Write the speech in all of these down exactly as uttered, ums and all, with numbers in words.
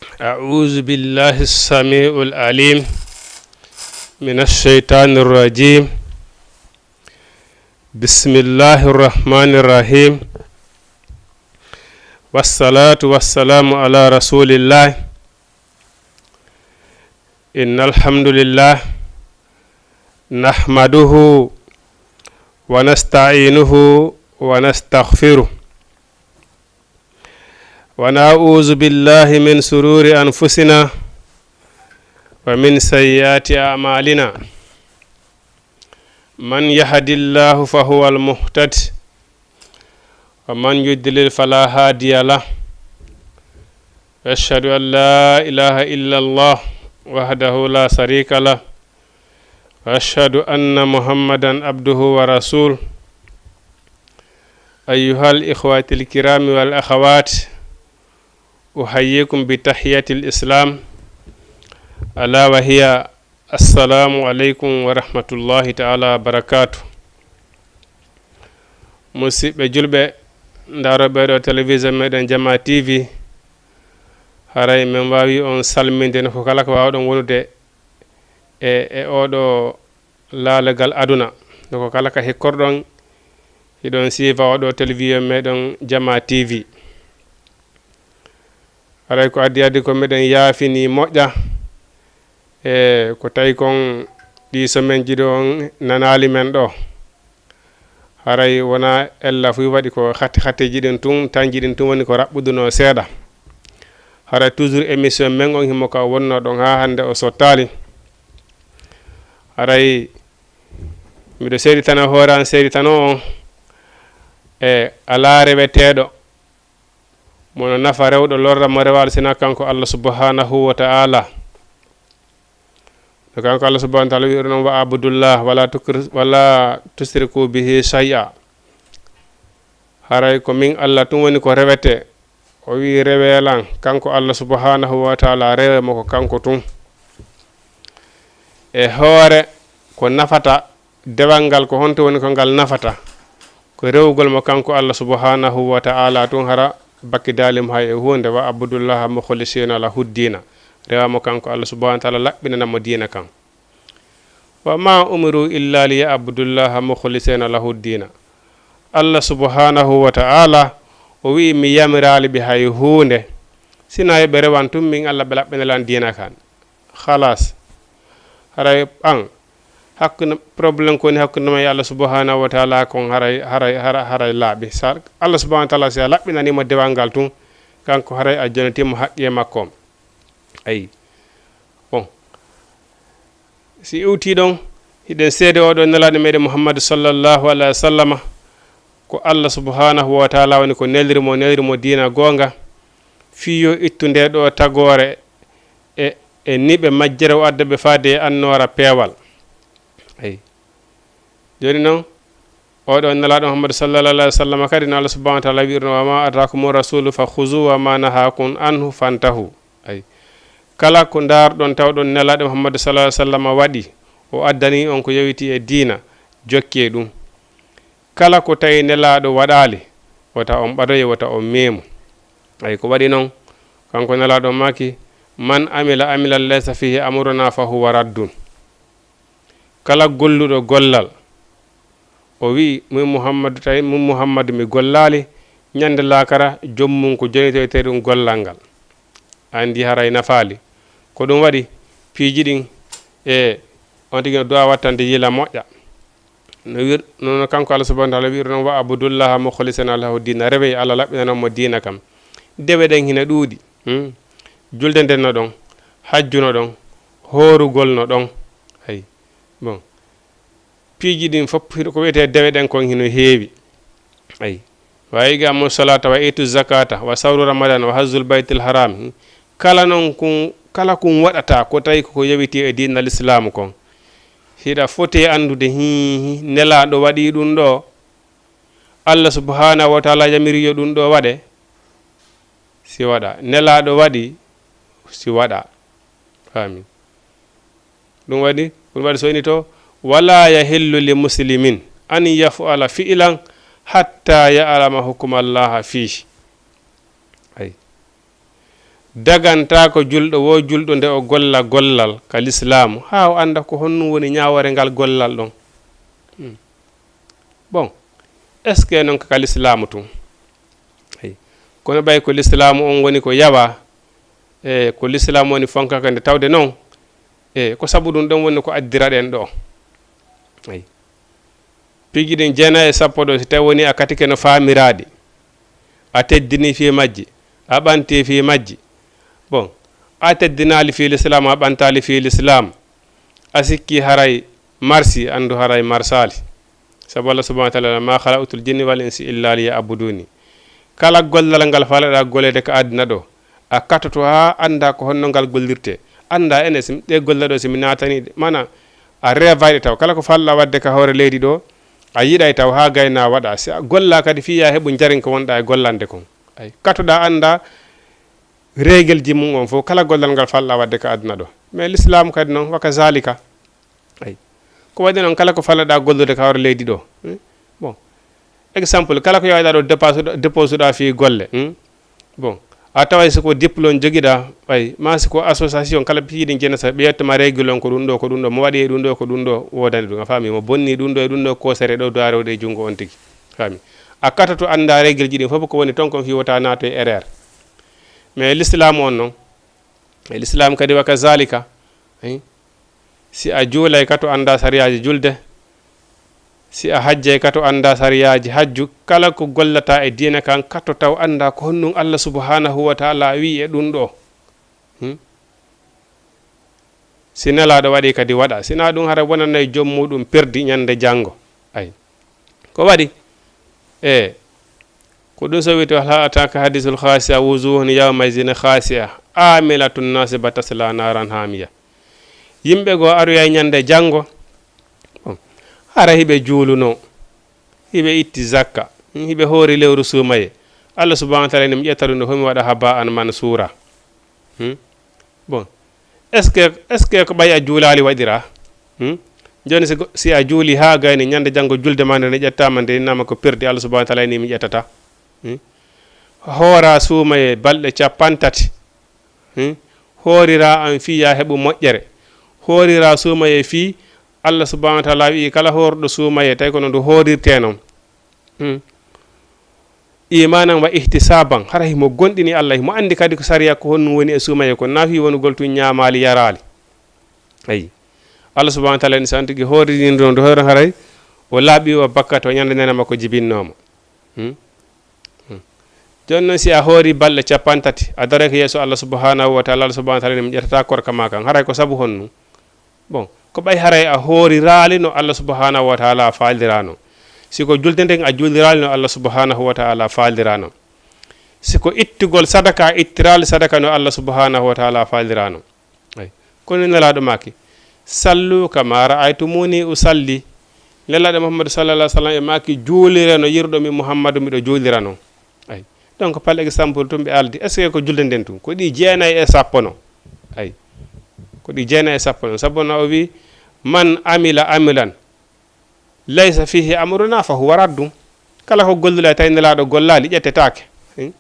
أعوذ بالله السميع العليم من الشيطان الرجيم. بسم الله الرحمن الرحيم. والصلاة والسلام على رسول الله. إن الحمد لله نحمده ونستعينه ونستغفره، ونعوذ بالله من شرور أنفسنا ومن سيئات أعمالنا. من يهد الله فهو المهتد، ومن يضلل فلا هادي له. وأشهد أن لا إله إلا الله وحده لا شريك له، وأشهد أن محمدا عبده ورسوله. أيها الإخوة الكرام والأخوات، أحييكم بتحية الإسلام، ألا وهي السلام عليكم ورحمة الله تعالى وبركاته. Musidɓe julɓe, ndarooɓe ɗo télévision meɗen Jama T V, haray min waawi on salminde no ko kala ko waawɗon wonude e, e oɗo laalagal aduna, no ko kala ka hikkorɗon, hiɗon siifa oɗo télévision meɗen Jama T V. Haray ko addi addi ko meɗen yaafini moƴƴa, e ko tawi kon ɗi semaine ji ɗo on nanaali men ɗo. Haray wona ella fuy waɗi ko xatti xatteji ɗin tun, tanji ɗin tun woni ko raɓɓuduno seeɗa. Haray toujours émission men on himo ka wonno ɗon ha hannde o sottaali. Haray miɗo seeditana hoore an seeditano on e alaa reweteeɗo mo no nafa rewɗo lorra mo rewaali sina kanko Allah subhanahu wa ta'ala. No kanko Allah subhanahu wa ta'ala wi'iri non, "Wa abudullah wala tukri-, wala tusriku bihi shay'a." Haray ko min Allah tun woni ko rewete. O wi'i, "Rewelan kanko Allah subhanahu wa ta'ala, rewe mo ko kanko tun." E hoore ko nafata dewal ngal, ko honto woni ko ngal nafata? Ko rewugol mo kanko Allah subhanahu wa ta'ala tun, hara bakkidaali mo hay e huunde. "Wa abudullaha mukhlisina lahu dina." Rewa mo kanko Allah subhanahu wa ta'ala, laɓɓinana mo diina kan. "Wa ma umiru illa li ya'budullaha mukhlisina lahu dina." Allah subhanahu wa ta'ala o wi'i, "Mi yamiraali ɓe hay huunde, sina yo ɓe rewan tun min Allah, ɓe laɓɓina lan diina kan." Khalas. Haray an hakkunde, problème ko woni hakkunde ma e Allah subhanahu wa ta'ala kon haray, haray, haray, haray laaɓi. Sa Allah subhanahu wa ta'ala si a laɓɓinanimo dewal ngal tun, kanko haray a jonitimo haqqe makko. Ayi. Bon. Si iwti ɗon, hiɗen seede oɗo nelaaɗo meɗen Muhammadu sallallahu alaihi wa sallama, ko Allah subhanahu wa ta'ala woni ko neliri mo, neliri mo diina goonga, fii yo ittu nde ɗo tagoore e, e niɓe majjere o adda ɓe faade e annoora peewal. Ayi. Jooni non, oɗo nelaaɗo Muhammadu sallallahu alaihi wa sallam kadi no Allah subhanahu wa ta'ala wi'irno, "Wa ma atakumu rasulu fa khuzu wa ma nahakum anhu fantahu." Ayi. Kala ko ndaarɗon tawɗon nelaaɗo Muhammadu sallallahu alaihi wa sallam waɗi, o addani on ko yowiti e diina, jokkee ɗum. Kala ko tawi nelaaɗo waɗaali, wota on ɓadoye, wota on meemu. Ayi, ko waɗi non, kanko nelaaɗo maaki, "Man amila amilan laysa fihi amruna fa huwa raddun." Kala golluɗo gollal, o wi'i, "Min Muhammadu, tawi min Muhammadu mi gollaali, ñande laakara joom mum ko jonitoyte ɗum gollal ngal." Anndi haray nafaali. Ko ɗum waɗi piiji ɗin e on tigi no du'a wattande yila moƴƴa. No wir-, no, no kanko Allah subhanahu wa ta'ala wi'iri non, "Wa abudullaha mukhlisina lahu dina." Rewe Allah laɓɓinana mo diina kam. Dewe ɗen hina ɗuuɗi. Hmm? Julde nden no ɗon, hajju no ɗon, hoorugol no ɗon. Hay. Bon. Piiji ɗin fof, ko wiyetee dewe ɗen kon hino heewi. Ayi. Wa iqamu salata wa itu zakata wa sawru ramadan wa hajjul baytil haram. Kala non kun, kala kun waɗata ko tawi ko, ko yowiti e diinal Islaamu kon. Hiɗa foti anndude, hii, hii, nelaaɗo waɗi ɗum ɗo. Allah subhanahu wa ta'ala yamiri yo ɗum ɗo waɗe. Si waɗa. Nelaaɗo waɗi, si waɗa. Amin. Ɗum waɗi, ɗum waɗi so ini to, "Wala yahillu li muslimin an yaf'ala fi'lan hatta ya'lama hukumallaha fihi." Ay. Dagantaako julɗo wo julɗo nde o golla gollal ka lislaamu, haa o annda ko honɗum woni ñaawoore ngal gollal ɗon. Hmm. Bon, est-ce que noon ka lislaamu tun? Eyi. Kono ɓay ko lislaamu on woni ko yawa, e ko lislaamu woni fonkaka nde tawde noon, e ko sabu ɗum ɗon woni ko addiraɗen ɗo. Eyi. Piiji ɗin jeenayi e sappo ɗo, si tawi woni a katike no faamiraaɗi, a teddini fii majji, a ɓanti fii majji. Bon, a teddinaali fii lislaam, a ɓantaali fii lislaam, a sikki haray marsi, anndu haray marsaali. Sabu Allah subhanahu wa ta'ala, "Ma khalaqtul jinni wal insi illa liya'buduni." Kala gollal ngal faalaɗaa golleede ka aduna ɗo, a katoto haa annda ko honno ngal gollirte. Annda ene si ɗe golle ɗo si mi naatani ɗe. Mana a reevay ɗe taw. Kala ko faalaɗaa waɗde ka hoore leydi ɗo, a yiɗay taw haa gayna waɗa. Si a golla kadi fii ya heɓu njariñ ko wonɗaa e gollande kon. Ay, katoɗaa annda reegelji mum on fof, kala gollal ngal faalaɗaa waɗde ka aduna ɗo. Mais l'islam kadi noon, wa kazalika. Ay. Ko waɗi noon kala ko faalaɗaa gollude ka hoore leydi ɗo. Hmm? Bon. Exemple, kala ko yawɗaa ɗo dépose-, dépose-ɗaa fii golle. Hmm? Bon. A taway si ko diplôme jogiɗaa, ay, ma si ko association, kala piiji ɗin jeenayi, ɓe yetta ma règle on ko ɗum ɗo, ko ɗum ɗo, mo waɗi e ɗum ɗo, ko ɗum ɗo, woodani ɗum. A faami, mo bonni ɗum ɗo e ɗum ɗo, ko sere ɗo, daaroɗe e junngo on tigi. Faami. A katoto annda règle ji ɗin fof ko woni ton kon fii wota naato e erreur. Mais l'islam on noon, e l'islam kadi wa kazalika. Ay. Si a juulay kato annda sariyaaji julde, si a hajjay kato annda sariyaaji hajju, kala ko gollataa e diina kan kato taw annda ko honɗum Allah subhanahu wa ta'ala wi'i e ɗum ɗo. Hmm? Si Nelaaɗo waɗi kadi waɗa, si naa ɗum hara wonanay joom muɗum perdi ñande janngo. Ay. Ko waɗi? E, ko ɗum so wiyetee, "Hal ataka hadisul khasiya, wujuhun yawma izin khasiya, amilatun nasiba tasla naran hamiya." Yimɓe goo aroyay ñande janngo, bon, hara hiɓe juuluno, hiɓe itti zakka, hiɓe hoori lewru suumaye. Allah subhanahu wa ta'ala ene ƴetta ɗum ɗo, homi waɗa haba an mansura. Hmm? Bon, est-ce que, est-ce que ko ɓay a juulaali waɗiraa? Hmm? Jooni si go-, si a juuli haa gayni ñande janngo julde maa nde ne ƴettaama nde innama ko perdi, Allah subhanahu wa ta'ala ene mi ƴettata. Hmm? Hoora suumaye balɗe capanɗe tati. Hmm? Hooriraa an fii yaa heɓu moƴƴere. Hooriraa suumaye fii Allah subhanahu wa ta'ala wi'i kala hoorɗo suumaye tawi ko no ndu hoorirtee noon. Hmm. Imanan wa ihtisaban, hara himo gonɗini Allah, himo anndi kadi ko sariya ko honɗum woni e suumaye kon, naa fii wonugol tun ñaamaali yaraali. Ayi. Allah subhanahu wa ta'ala ni si an tigi hooririnɗo ndu hoore haray, o laaɓi o bakkat o ñande nene makko jibinnooma. Hmm? Hmm. Jooni noon si a hoori balɗe capanɗe tati, a darake yeeso Allah subhanahu wa ta'ala, Allah subhanahu wa ta'ala ni mi ƴettata korka maa kan, haray ko sabu honɗum? Bon, ko ɓay haray a hooriraali no Allah subhanahu wa ta'ala faalirano. Si ko julde nden a juuliraali no Allah subhanahu wa ta'ala faalirano. Si ko ittugol sadaka a ittiraali sadaka no Allah subhanahu wa ta'ala faalirano. Ay. Kono Nelaaɗo maaki, "Sallu kama ra'aytumuni usalli." Nelaaɗo Muhammadu sallallahu alaihi wasallam e maaki, "Juulire no yiruɗon mi Muhammadu miɗo juulira non." Ay. Donc, par exemple, tun ɓe aldi, est-ce que ko julde nden tun? Ko ɗi jeenayi e sappo non. Ay. Ko ɗi jeenayi e sappo non. Sabu no o wi, "Man amila amilan laysa fihi amruna fa huwa raddun." Kala ko golluɗaa tawi Nelaaɗo gollaali, ƴettetaake. Hmm?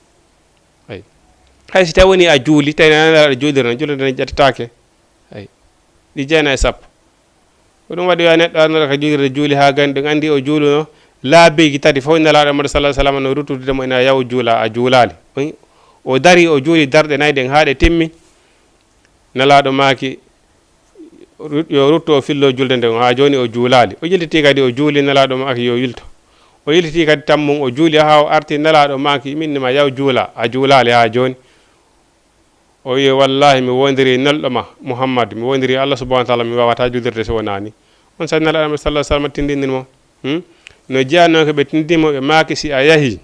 Ay. Hay si tawi woni a juuli, tawi Nelaaɗo juulira non, julde nden ƴettetaake. Ay. Ɗi jeenayi e sappo. Ko ɗum waɗi, yo neɗɗo arnoɗo ka juulirde juuli haa gayni, ɗum anndi o juuluno laabiiji tati fof, Nelaaɗo Muhammadu sallallahu alaihi wasallam no ruttude mo ina yaw juula, a juulaali. O, o dari, o juuli darɗe nayi ɗen haa ɗe timmi. Nelaaɗo maaki, ru-, yo ruttu o fillo julde nden, haa jooni o juulaali. O yiltitii kadi o juuli, Nelaaɗo maaki yo yilto. O yiltitii kadi tammum o juuli haa o arti, Nelaaɗo maaki, min ma yaw juula, a juulaali haa jooni. O wi'i, "Wallahi, mi wondirii nelɗo ma, Muhammad, mi wondirii Allah subhanahu wa ta'ala, mi waawataa juulirde si wonaa ni." On saa'i Nelaaɗo Muhammad sallallahu alaihi wasallam tindinir mo. Hmm? No jeyanoo ko ɓe tindin mo, ɓe maaki, "Si a yahi,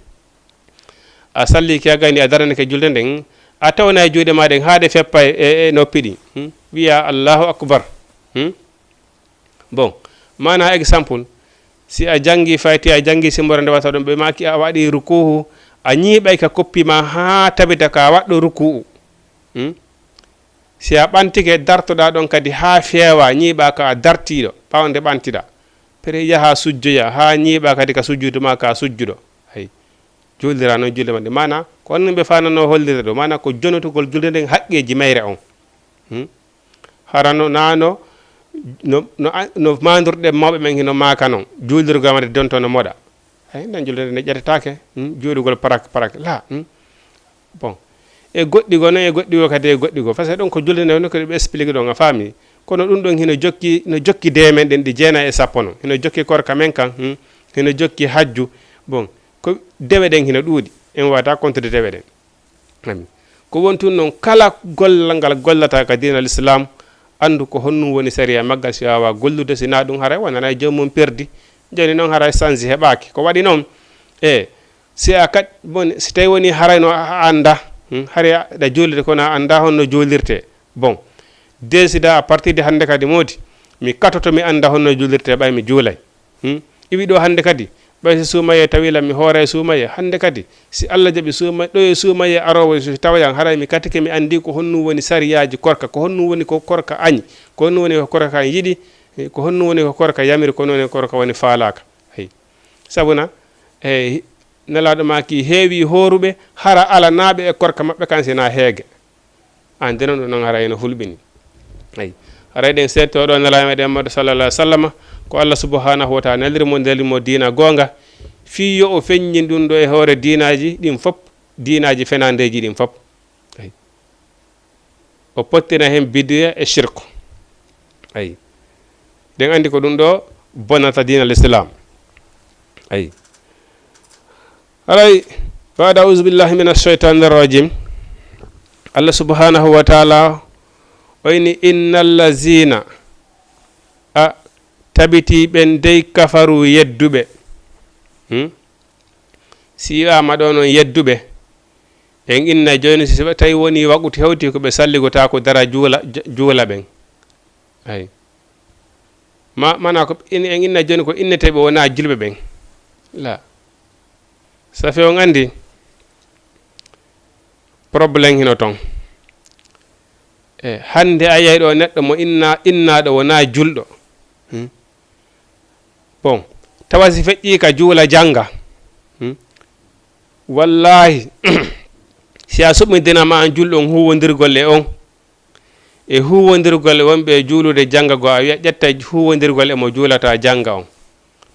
a salli ki a gayni, a daranike julde nden, a tawna e juuɗe maa ɗen haa ɗe feppa e, e, e noppi ɗin." Hmm? Wi'a, "Allahu akbar." Hmm? Bon, maana exemple, si a janngi Fatiha, a janngi simmore nde wata ɗum, ɓe maaki a waɗi ruku'u, a ñiiɓay ka koppi ma haa tabita ka waɗɗo ruku'u. Hmm? Si a ɓantike, dartoɗaa ɗon kadi haa feewa, ñiiɓaa ka a dartiiɗo, ɓaawo nde ɓantiɗaa. Pere yaha sujjoya, haa ñiiɓaa kadi ka sujjudu ma ka sujjuɗo. Hay. Juulira noon julde maɓɓe. Maana, Ko on ɓe fanano hollirde ɗo, maanaam ko jonotugol julde nden haqqeeji mayre on. Hmm? Hara no, na no, no, no, a-, no maandorɗe mawɓe men hino maaka non, juulirgol made donto no moɗa. Ay, nden julde nde ƴettetaake, hmm? Juulugol parak, parak, la, hmm? Bon. E goɗɗi goo non, e goɗɗi goo kadi, e goɗɗi goo. Parce que ɗon ko julde nde woni ko ɓe explique ɗon, a faami? Kono ɗum ɗon hino jokki, no jokki dewe men ɗen ɗi jeenayi e sappo non. Hino jokki korka men kan, hmm? Hino jokki hajju. Bon, ko dewe ɗen hino ɗuuɗi. En waawata comptude dewe ɗen. Amin. Ko woni tun non, kala gollal ngal gollata ka diinal Islam, anndu ko honɗum woni sariya maggal, si waawaa gollude, si naa ɗum haray wonanay joomum perdi. Jooni non haray sansi heɓaaki. Ko waɗi non, e, si a kat-, bon, si tawi woni haray no a, a annda, hmm, haray aɗa juulirde kono a annda honno juulirte. Bon, décida à partir de hannde kadi moodi, mi katoto mi annda honno juulirte ɓay mi juulay. Hmm? Iwi ɗo hannde kadi, ɓay si suumayee tawi lan mi hooray suumayee, hannde kadi, si Allah jaɓi suuma-, ɗo e suumayee aroowo, si tawayan haray mi katike mi anndi ko honɗum woni sariyaaji korka, ko honɗum woni ko korka añi, ko honɗum woni ko korka kan yiɗi, eh, ko honɗum woni ko korka yamiri, ko honɗum woni ko korka woni faalaaka. Ayi. Sabuna, eh, Nelaaɗo maaki heewi hooruɓe, hara alanaaɓe e korka maɓɓe kan si naa heege. An de non ɗum non haray no hulɓini. Ayi. Haray ɗen seetto ɗo Nelaaɗo meɗen Muhammadu sallallahu alaihi wasallam, ko Allah subhanahu wa ta'ala neliri mo, neliri mo diina goonga, fii yo o feññin ɗum ɗo e hoore diinaaji ɗin fop, diinaaji fenandeeji ɗin fop. Ayi. O pottina hen bidiya e shirku. Ayi. Ɗen andi ko ɗum ɗo bonata diina l'islam. Ayi. Haray, baada auzu billahi min ashaytani rajim. Allah subhanahu wa ta'ala o inni, "Innal lazina", a tabiti ɓen dey, "kafaru", yedduɓe. Hmm? Si wi'aama ɗo non yedduɓe, en inna jooni, si tawi woni waquti hewti ko ɓe salligotaako dara juula, ju-, juula ɓen. Ayi. Ma, mana ko in, en inna jooni ko inneteeɓe wonaa julɓe ɓen. La. Safi on anndi, problème hino ton. E, hannde a yiyay ɗo neɗɗo mo inna, innaaɗo wonaa julɗo. Hmm? Bon, tawa si feƴƴii ka juula jannga. Hmm? Wallaahi, si a suɓidinama an julɗo on huuwondirgol e on, e huuwondirgol e wonɓe e juulude jannga goo, a wi'a ƴetta huuwondirgol e mo juulata jannga on.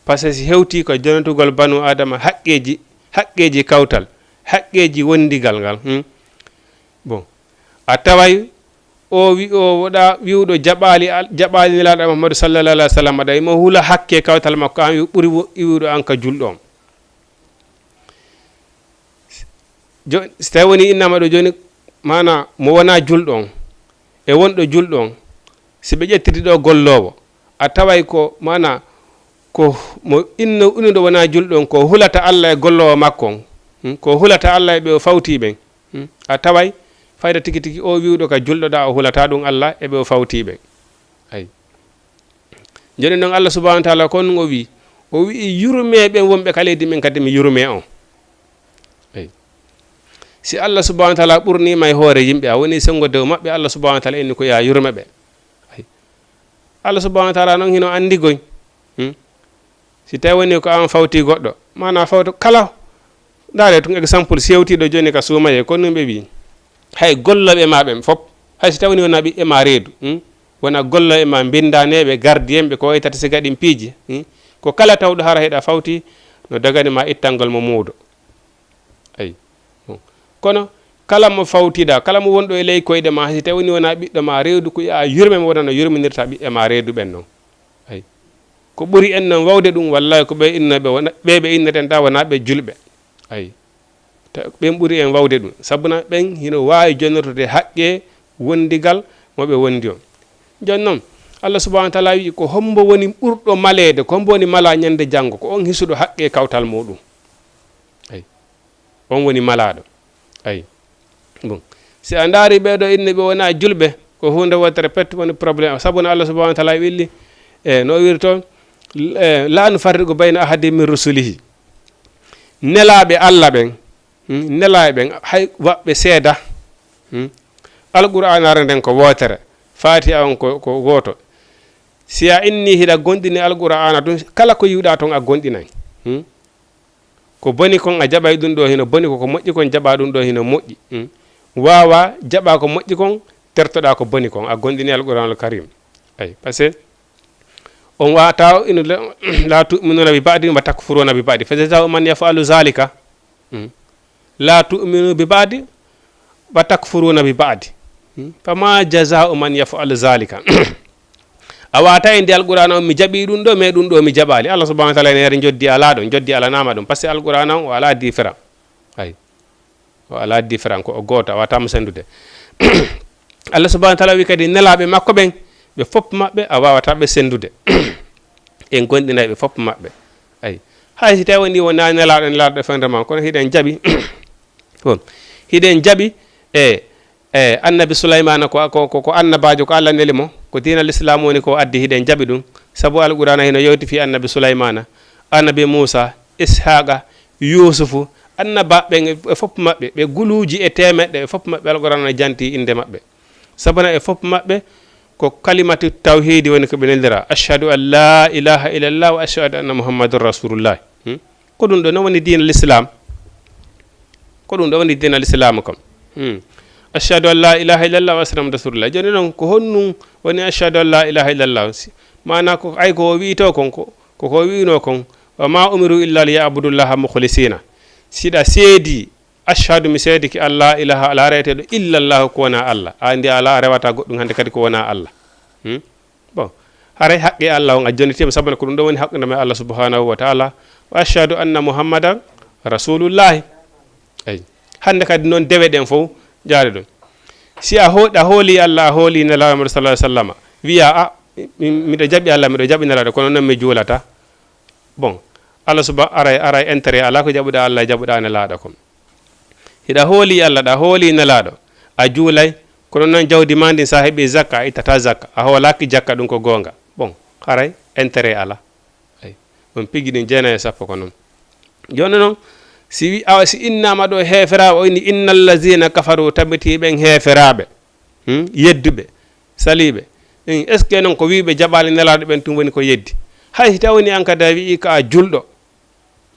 Parce que si hewtii ko jonotugol banu Aadama haqqeeji, haqqeeji kawtal, haqqeeji wondigal ngal, hmm? Bon, a taway o wi-, o woɗa wi'uɗo jaɓaali al-, jaɓaali Nelaaɗo Muhammadu sallallahu alaihi wasallam, aɗa mo hula hakke kawtal makko, an wi ɓuri wo-, iwuɗo an ka julɗo on. Jo-, si tawi woni innama ɗo jooni, maana mo wonaa julɗo on, e wonɗo julɗo on, si ɓe ƴettiti ɗo golloowo, a taway ko, maana, ko mo inno, unuɗo wonaa julɗo on, ko hulata Allah e golloowo makko on, hmm, ko hulata Allah e ɓe o fawti ɓen, hmm, a taway fayda tigi tigi o wi'uɗo ka julɗo ɗa, o hulata ɗum Allah e ɓe o fawti ɓen. Ayi. Jooni noon, Allah subhanahu wa taala ko on o wii, o wii, "Yurmee ɓen wonɓe ka leydi men, kadi mi yurmee on." Eey. Si Allah subhanahu wa taala ɓurniima e hoore yimɓe, a woni senngo dow maɓɓe, Allah subhanahu wa taala inni ko yo a yurme ɓe. Eey. Allah subhanahu wa taala noon hino anndi goy. Hmm? Si tawi woni ko aan fawti goɗɗo, maanaa fawto kala, ndaare tun exemple, si yewtiiɗo jooni ka suumayee, ko ɗum ɓe wii. Hay gollooɓe ma ɓen fof, hay si tawi woni wonaa ɓiɓɓe ma reedu, hmm? Wona gollooɓe ma mbinndaneeɓe, gardien ɓe, ko waytata siga ɗin piiji, hmm? Ko kala tawɗo hara hiɗa fawti, no dagani ma ittangol mo muudo. Ayi. Bon. Kono kala mo fawtiɗaa, kala mo wonɗo e ley koyɗe ma, hay si tawi woni wonaa ɓiɗɗo ma reedu, ko yo a yurme mo wona no yurminirta ɓiɓɓe ma reedu ɓen non. Ayi. Ko ɓuri en non wawde ɗum, wallahi, ko ɓe innooɓe wona, ɓe ɓe inneten ta wonaa ɓe julɓe. Ayi. Ta-, ɓen ɓuri en wawde ɗum. Sabuna ɓen hino waawi jonnortude haqqe wondigal mo ɓe wondi on. Jooni non, Allah subhanahu wa taala wii, ko hombo woni ɓurɗo maleede, ko hombo woni malaa ñande janngo? Ko on hisuɗo haqqe kawtal muɗum. Ayi. On woni malaaɗo. Ayi. Bon. Si a ndaari ɓee ɗoo inne ɓe wonaa julɓe, ko huunde wootere pet woni problème. Sabu no Allah subhanahu wa taala willi, e, no o wiri toon, e, "La nufarriqu bayna ahadin min rusulihi." Nelaaɓe Allah ɓen, hmm, nelaaɓe ɓen, hay waɓɓe seeda, hmm, Alqur'aanaare nden ko wootere, Faatiha on ko, ko gooto. Si a inni hiɗa gonɗini Alqur'aana tun, kala ko yi'uɗaa toon a gonɗinay. Hmm? Ko boni kon a jaɓay ɗum ɗo hino boni, ko ko moƴƴi kon jaɓa ɗum ɗo hino moƴƴi. Hmm? Waawa jaɓa ko moƴƴi kon, tertoɗa ko boni kon. A gonɗini Alquranul Karim. Ay, parce que on wata inu la, la tu'minuna bi ba'di wa takfuruna bi ba'di. Fa jaza'u man yaf'alu zalika. Hmm. La tu'minu bi ba'di wa takfuruna bi ba'di. Hmm. Fama jaza'u man yaf'alu zalika. A wata e ndi Alqur'ana on mi jaɓi ɗum ɗo, mais ɗum ɗo mi jaɓali. Allah subhanahu wa ta'ala ene yari joddi ala ɗon, joddi alanama ɗum. Parce que Alqur'ana on o ala différent. Ay. O ala différent, ko o gooto, a wata mo sendude. Allah subhanahu wa ta'ala wi kadi nelaɓe makko ɓen, ɓe fop maɓɓe a wawata ɓe sendude. En gonɗinay ɓe fop maɓɓe. Ay. Hay si tawi woni wona nelaɗo, nelaɗo fenre ma, kono hiɗen jaɓi. Bon. Hiɗen jaɓi e, e annabi Sulaymana ko, ko, ko, ko annabajo, ko Allah neli mo, ko diina l'islam woni ko addi, hiɗen jaɓi ɗum. Sabu Alqur'ana hino yewti fi annabi Sulaymana, annabi Musa, Ishaqa, Yusufu, annabaɓe ɓen e fop maɓɓe, ɓe guluji e temeɗɗe, e fop maɓɓe Alqur'ana janti inde maɓɓe. Sabana e fop maɓɓe ko kalimatu tawhidi woni ko ɓe neldira. Ashhadu an la ilaha illallah wa ashhadu anna Muhammadur Rasulullah. Hmm? Ko ɗum ɗo non woni diina l'islam. Ko ɗum ɗo woni diina l'islam kam. Hmm. Ashhadu an la ilaha illallah wa ashhadu anna Rasulullah. Joni non ko honnum woni ashhadu an la ilaha illallah? Si, mana ko ay ko o wi'ito kon ko, ko ko wi'ino kon. Wa ma umiru illa li ya'budullaha mukhlisina. Siɗa seedi, ashhadu, mi seediki an la ilaha, ala reeteɗo illallahu ko wona Allah. A andi ala rewata goɗɗum hande kadi ko wona Allah. Hmm? Bon, haray haqqe Allah on a jonnitima, sabu ko ɗum ɗo woni hakkunde men Allah subhanahu wa ta'ala. Wa ashhadu anna Muhammadan rasulullahi. Ay. Hande kadi non dewe ɗen fof jaare ɗon. Si a ho-, a hooli Allah, a hooli Nelaaɗo Muhammad sallallahu alaihi wasallam, wiya, "A, mi-, miɗo jaɓi Allah, miɗo jaɓi Nelaaɗo, kono non mi juulata." Bon, Allah suba-, aray, aray intérêt ala ko jaɓuɗa Allah, jaɓuɗa Nelaaɗo kon. Hiɗa hooli Allah, ɗa hooli Nelaaɗo, a juulay, kono non jawdi ma ndin sa heɓi zakka, a ittata zakka, a hoolaki jakka, ɗum ko goonga. Bon, haray intérêt ala. Ay, on pigi ɗin jeenayi e sappo ko non. Jooni non, si wi-, awa, si innama ɗo heeferaaɓe, o inni, "Innal lazina kafaru", tabiti ɓen heeferaaɓe, hmm, yedduɓe, saliiɓe. Hmm, est-ce que non ko wiiɓe jaɓaali Nelaaɗo ɓen tun woni ko yeddi? Hay si tawni an kadi a wi'i ko a julɗo,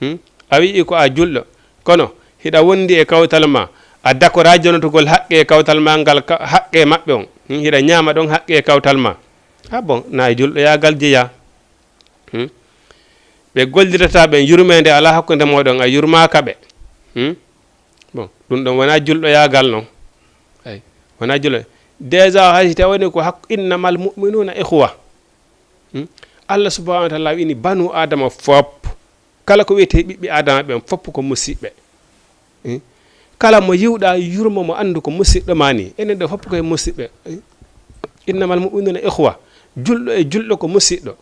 hmm, a wi'i ko a julɗo, kono hiɗa wondi e kawtal ma, a dakora jonotugol haqqe e kawtal ma ngal, ka-, haqqe maɓɓe on, hmm, hiɗa ñaama ɗon haqqe e kawtal ma. Ah bon, na e julɗoyaagal jeyaa. Hmm? Ɓe gollirata ɓen, yurmeende alaa hakkunde mooɗon, a yurmaaka ɓe. Hmm? Bon, ɗum ɗon wonaa julɗoyaagal non. Ay, wonaa julɗo. Déjà, hay si tawani ko hak-, "Innamal mu'minuna ikhwa." Hmm? Allah subhanahu wa ta'ala wini banu Adama fop. Kala ko wiyetee ɓiɓɓe Adama ɓen fop ko musiɓɓe. Hmm? Kala mo yiwɗa, yurmo mo, anndu ko musiɗɗo ma ni. Enen ɗo fop koye musiɓɓe. Hmm? "Innamal mu'minuna ikhwa." Julɗo e julɗo ko musiɗɗo.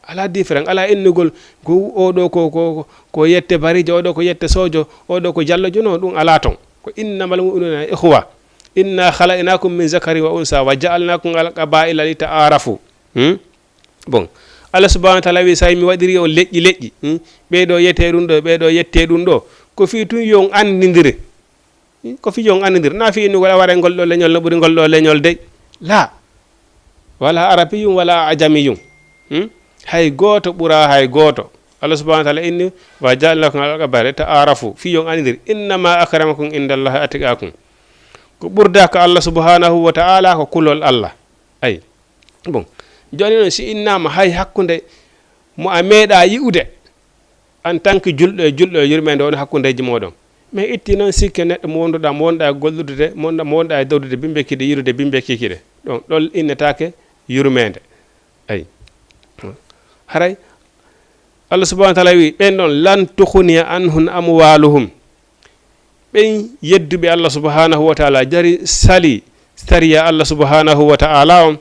Alaa différence, alaa innugol ko oɗo ko, ko, ko, ko yette barijo, oɗo ko yette sojo, oɗo ko jallojo, non, ɗum alaa ton. Ko "Innamal mu'minuna ikhwa. Inna khalaqnakum min zakarin wa unsa wa ja'alnakum al qabaila li ta'arafu." Hmm? Bon. Allah subhanahu wa ta'ala wi, "Say mi waɗiri on leƴƴi leƴƴi. Hmm? Ɓee ɗo yette ɗum ɗo, ɓee ɗo yette ɗum ɗo." Ko fii tun yo on anndindire. Hmm? Ko fii yo on anndindire. Na fii innugol a waɗay ngol ɗo leñol no ɓuri ngol ɗo leñol dey. La. Wala arabiyun wala ajamiyun. Hmm? Hay gooto ɓura hay gooto. Allah subhanahu wa ta'ala inni, "Wa ja'alnakum al qabaila ta'arafu." Fii yo on anndindire. "Innama akramakum indallahi atqakum." Ko ɓurda ka Allah subhanahu wa ta'ala ko kulol Allah. Ay. Bon. Jooni non si innama hay hakkunde mo a meeɗa yi'ude, en tant que julɗo e julɗo e yurmeende woni hakkundeji mooɗon. Mais itti non sikke neɗɗo mo wonduɗa, mo wonɗa e gollude, mo wonɗa, mo wonɗa e dawdude bimbe kiɗe, yirude bimbe kikiɗe. Ɗon, ɗon innetaake yurmeende. Ay. Haray Allah subhanahu wa ta'ala wi, ɓen ɗon, "Lan tughniya anhum amwaluhum." Ɓen yedduɓe Allah subhanahu wa ta'ala, jari sali sariya Allah subhanahu wa ta'ala on,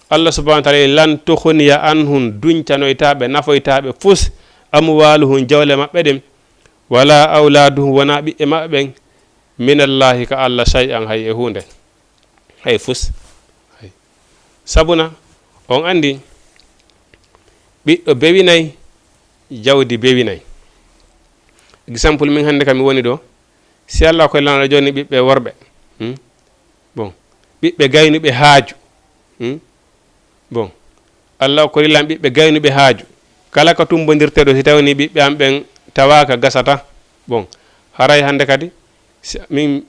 Allah subhanahu wa ta'ala, "Lan tughniya anhum", duncanoytaɓe, nafoytaɓe fus, "amwaluhum", jawle maɓɓe ɗen, "wala awladuhum", wona ɓiɓɓe maɓɓe ɓen, "minallahi", ka Allah, "shay'an", hay e huunde, hay fus. Hay. Sabuna, on andi, ɓiɗɗo bewinay, jawdi bewinay. Exemple, min hannde kam mi woni ɗo, si Allah ko lanɗo jooni ɓiɓɓe worɓe, hmm? Bon, ɓiɓɓe gaynuɓe haaju, hmm? Bon, Allah ko rilan ɓiɓɓe gaynuɓe haaju. Kala ko tumbondirte ɗo, si tawni ɓiɓɓe am ɓen tawaaka, gasata. Bon, haray hannde kadi, si min,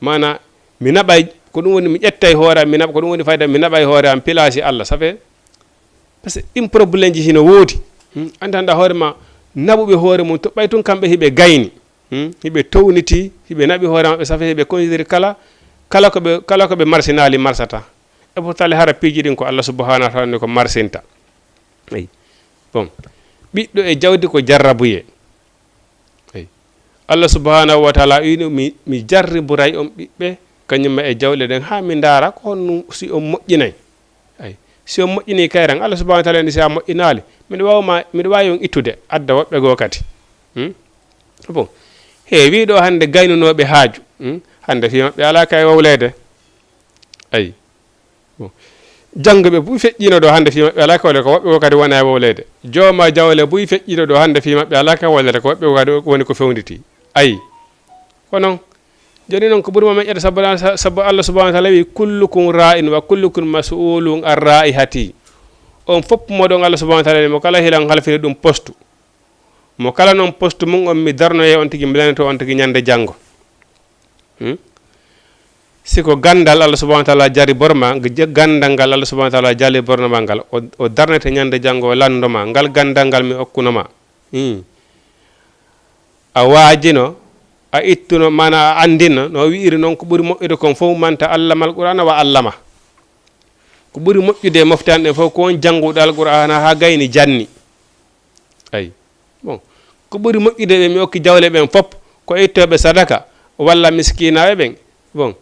mana, mi naɓay, ko ɗum woni, mi ƴettay hoore am, mi naɓa, ko ɗum woni fayda, mi naɓay hoore am, pilaasi Allah, ça fait, parce que ɗin problème ji hino woodi. Hmm? Andi hannde hoore ma, naɓuɓe hoore mum, to ɓay tun kamɓe hiɓe gayni, hmm? Hiɓe towniti, hiɓe naɓi hoore maɓɓe, ça fait, hiɓe considéré kala, kala ko ɓe, kala ko ɓe marsinaali marsata. E pourtant, hara piiji ɗin ko Allah subhanahu wa ta'ala ni ko marsinta. Eyi. Bon, ɓiɗɗo e jawdi ko jarrabuyee. Eyi. Allah subhanahu wa ta'ala wiino, mi, mi jarriburay on ɓiɓɓe, kañum e jawle ɗen, haa mi ndaara ko honno si on moƴƴinay. Eyi. Si on moƴƴini kayran, Allah subhanahu wa ta'ala ni si a moƴƴinaali, miɗo waawi ma, miɗo waawi on ittude, adda woɓɓe goo kadi. Hmm? Bon. He, wii ɗo hannde gaynunooɓe haaju. Hmm? Hannde fii maɓɓe alaa kay wowleede. Eyi. Bon. Jannguɓe buy feƴƴiino ɗo hannde fii maɓɓe alaa ka wowlata, ko woɓɓe goo kadi wona e wowleede. Jooma jawle buy feƴƴiino ɗo hannde fii maɓɓe alaa ka wowlata, ko woɓɓe goo kadi woni ko fewnditi. Ayi. Ko non. Jooni non ko ɓuri mo meƴƴata sabu, sabu Allah subhanahu wa ta'ala wi, "Kullukum ra'in wa kullukum mas'ulun an ra'ihati." On fof mooɗon Allah subhanahu wa ta'ala mo kala hilan halfini ɗum postu. Mo kala non postu mum on mi darnoye on tigi, mi lanito on tigi ñande janngo. Hmm? Si ko ganndal Allah subhanahu wa ta'ala jari borma, g-, je-, ganndal ngal Allah subhanahu wa ta'ala jari borma ngal, o, o darnete ñande janngo, o lanndo ma, ngal ganndal ngal mi okkuno ma. Hmm. A waajino, a ittuno, mana a anndino, no wi'iri non ko ɓuri moƴƴude kon fof manta allamal Qur'ana wa allama. Ko ɓuri moƴƴude e mofte an ɗen fof ko on jannguɗo Alqur'ana haa gayni janni. Ayi. Bon. Ko ɓuri moƴƴude ɓe mi okki jawle ɓen fof ko ittooɓe sadaka walla miskinaaɓe ɓen. Bon.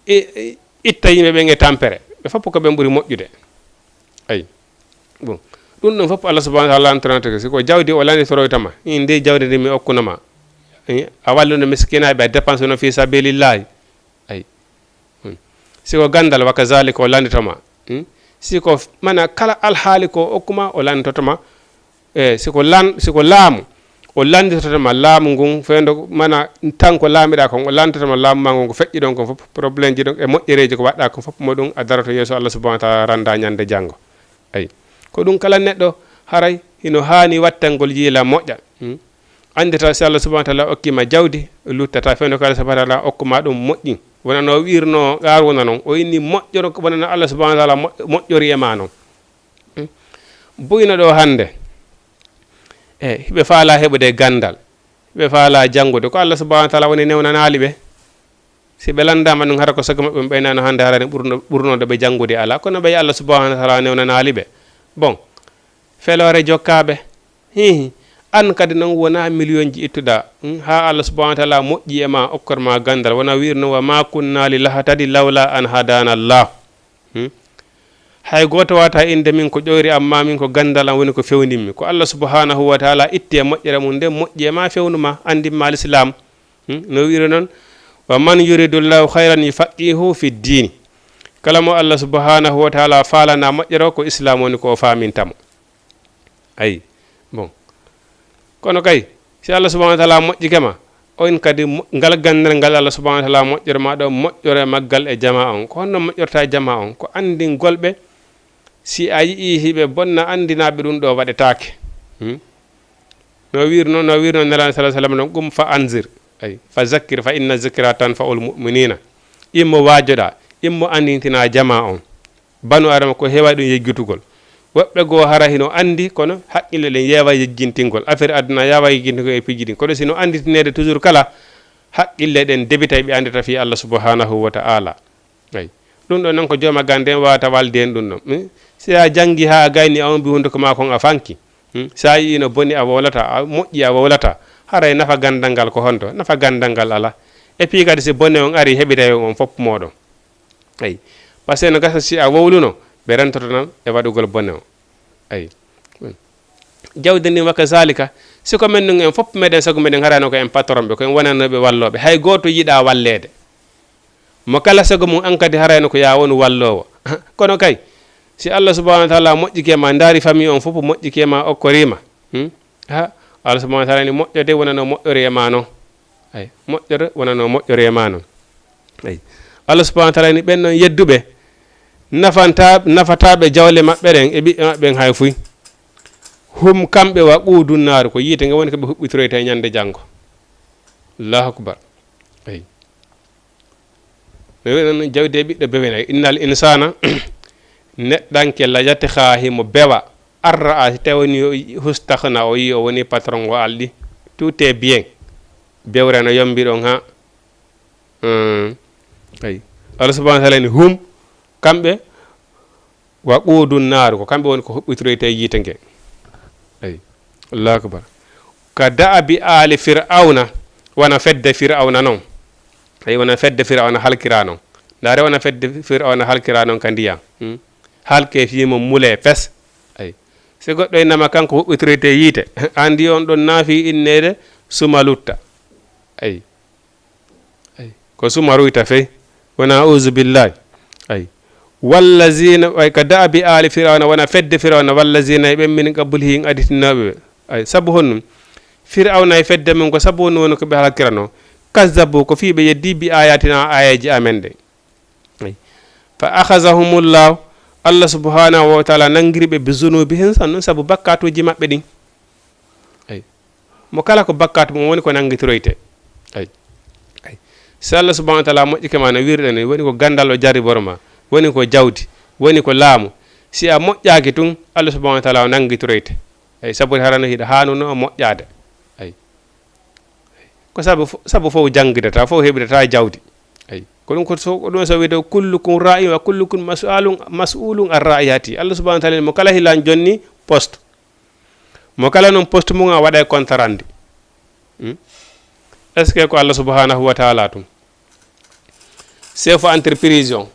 E, e, itta yimɓe ɓen e tampere. Ɓe fof ko ɓen ɓuri moƴƴude. Ayi. Bon. Ɗum ɗon fof Allah subhanahu wa ta'ala lantorante ko. Si ko jawdi o landitoroyta ma. In ndi jawdi ndi mi okkuno ma. Eh, a walluno miskinaaɓe, a dépense no fi sabilillahi. Ayi. Hmm. Si ko ganndal, wa kazalika o lanndito ma. Hmm? Si ko f-, mana kala alhaali ko o okku ma, o lannditoto ma. E, si ko lan-, si ko laamu, o lannditoto ma laamu ngun, fewndo, mana tan ko laamiɗaa kon, o lannditoto ma laamu ma ngun, ko feƴƴi ɗon kon fof, problème ji ɗon, e moƴƴereeji ko waɗɗaa kon fof, mo ɗum a daroto yeeso Allah subhanahu wa ta'ala rannda ñande janngo. Ayi. Ko ɗum kala neɗɗo haray hino haani wattangol yiila moƴƴa. Hmm? Anndita si Allah subhanahu wa ta'ala okki ma jawdi, luttata fewndo ko Allah subhanahu wa ta'ala okku ma ɗum moƴƴi. Wona no wi'irno Qaaruuna non, o inni moƴƴoro ko wona no Allah subhanahu wa ta'ala moƴ-, moƴƴori e ma non. Hmm? Buyno ɗo hannde. E, hiɓe faala heɓude ganndal. Hiɓe faala janngude. Ko Allah subhanahu wa ta'ala woni newnanaali ɓe. Si ɓe lanndaama ɗum, hara ko sago maɓɓe ɓe ɓeynano hannde hara ne ɓurno, ɓurnoɗo ɓe janngude alaa. Kono ɓay Allah subhanahu wa ta'ala newnanaali ɓe. Bon, feloore jokkaaɓe. Hihi, an kadi noon wonaa miliyonji ittuɗaa, hmm, haa Allah subhanahu wa ta'ala moƴƴi e ma, okkor ma ganndal. Wona wi'irno, "Wa ma kunna li lahtadi lawla an hadana Allah." Hmm? Hay gooto wata innde min ko ƴoyri, amma min ko ganndal am woni ko fewndimmi. Ko Allah subhanahu wa ta'ala itti e moƴƴere mum nden, moƴƴi e ma, fewnu ma, anndin ma l'islam. Hmm? No wi'iri noon, "Wa man yuridullahu khayran yufaqihu fi ddini." Kala mo Allah subhanahu wa ta'ala faalana moƴƴere o, ko islam woni ko o faaminta mo. Ayi, bon. Kono kay, si Allah subhanahu wa ta'ala moƴƴike ma, on kadi mo-, ngal ganndal ngal Allah subhanahu wa ta'ala moƴƴore ma ɗo, moƴƴore maggal e jama on. Ko honno moƴƴorta e jama on? Ko anndingol ɓe, si a yi'i hiɓe bonna, anndinaa ɓe ɗum ɗo waɗetaake. Hmm? No wi'irno, no wi'irno Nelaaɗo sallallahu alaihi wasallam ɗon, "Qum fa anzir." Ayi, "Fa zakkir fa inna zikra tanfa'ul mu'minina." Immo waajoɗaa, immo anndintinaa jama on. Banu Adama ko heewaani ɗum yejjitugol. Woɓɓe goo hara hino anndi, kono haqqille ɗen yeewa yejjintingol. Affaire aduna yaawa yejjintingol e piiji ɗin. Kono si no annditineede toujours kala, haqqille ɗen debitay ɓe anndita fii Allah subhanahu wa ta'ala. Ayi. Ɗum ɗon noon ko jooma gannde en wawata walde en ɗum ɗon. Hmm? Si a janngi haa a gayni a ombi hunduko maa kon a fanki. Hmm? Si a yi'i no boni a wowlata, a moƴƴi a wowlata. Haray nafa ganndal ngal ko honto? Nafa ganndal ngal alaa. Et puis kadi si bone on ari heɓitay on fof mooɗon. Ayi. Parce que no gasa si a wowluno, ɓe rentoto tan e waɗugol bone o. Ayi. Jawdi ndin wa kazalika. Si ko men nun en fof meɗen sago meɗen harano ko en patron ɓe, ko en wonanoɓe wallooɓe. Hay gooto yiɗaa walleede. Mo kala sago mum an kadi harayno ko yaa wonu walloowo. Kono kay, si Allah subhanahu wa ta'ala moƴƴike ma, ndaari famille on fof moƴƴike ma, okkorima. Hmm? Ha, Allah subhanahu wa ta'ala ni moƴƴode wonano moƴƴori e ma non. Ay, moƴƴore wonano moƴƴori e ma non. Ay. Allah subhanahu wa ta'ala ni ɓen non yedduɓe, nafanta, nafataɓe jawle maɓɓe ɗen e ɓiɓɓe maɓɓe ɓen hay fuy. Hum kamɓe wa quudu naaru, ko yiite nge woni ko ɓe huɓɓitoroyta e ñande janngo. Allahu akbar. Eyi. No wiɗen jawdi e ɓiɗɗo bewena. Innal insana, neɗɗanke la yatgha, himo bewa. An ra'a, si tawani o yi-, hustaghna, o yi o woni patron, o alɗi. Tout est bien. Bewre no yombi ɗon ha. Hmm. Eyi. Allah subhanahu wa ta'ala ni hum, kamɓe, wa quudu naaru, ko kamɓe woni ko huɓɓitoyte yiite nge. Eyi. Allahu akbar. Ka da'abi aali Fir'awna, wona fedde Fir'awna non. Eyi, wona fedde Fir'awna halkira non. Ndaare, wona fedde Fir'awna halkira non ka ndiyam. Hmm? Halke fii mo mule fes. Eyi. Si goɗɗo innama kanko huɓɓitoyte yiite, andi on ɗon naafi inneede suma lutta. Eyi. Ay, ko suma ruyta fey. Wona, auzu billahi. Ay. Wallazina, ay, ka da'abi aali Fir'awna, wona fedde Fir'awna, wallazina, e ɓen min qablihi, aditinooɓe ɓe. Ay, sabu honɗum? Fir'awna e fedde mum ko sabu honɗum woni ko ɓe halkiranoo? Kazzabu, ko fii ɓe yeddi bi ayatina, ayaji amen ɗen. Ay. Fa akhazahumullahu, Allah subhanahu wa ta'ala nangiri ɓe bi zunubihim, san-, sabu bakkatuuji maɓɓe ɗin. Ay. Mo kala ko bakkaatu mum woni ko nanngitoroyte. Ay. Ay. Si Allah subhanahu wa ta'ala moƴƴike ma no wirɗe ni, woni ko ganndal o jarriboro ma, woni ko jawdi, woni ko laamu. Si a moƴƴaaki tun, Allah subhanahu wa ta'ala o nanngitoroyte. Ay, sabu harano hiɗa haanuno moƴƴaade. Ay. Ko sabu fo-, sabu fof janngidata, fof heɓidata jawdi. Ay. Ko ɗum ko so, ko ɗum so wiyde, "Kullukum ra'in wa kullukum mas'alun, mas'ulun an ra'iyati." Allah subhanahu wa ta'ala mo kala hilan jonni poste. Mo kala noon poste mum a waɗa e compte rendu. Hmm? Est-ce que ko Allah subhanahu wa ta'ala tun? Chef entreprise on.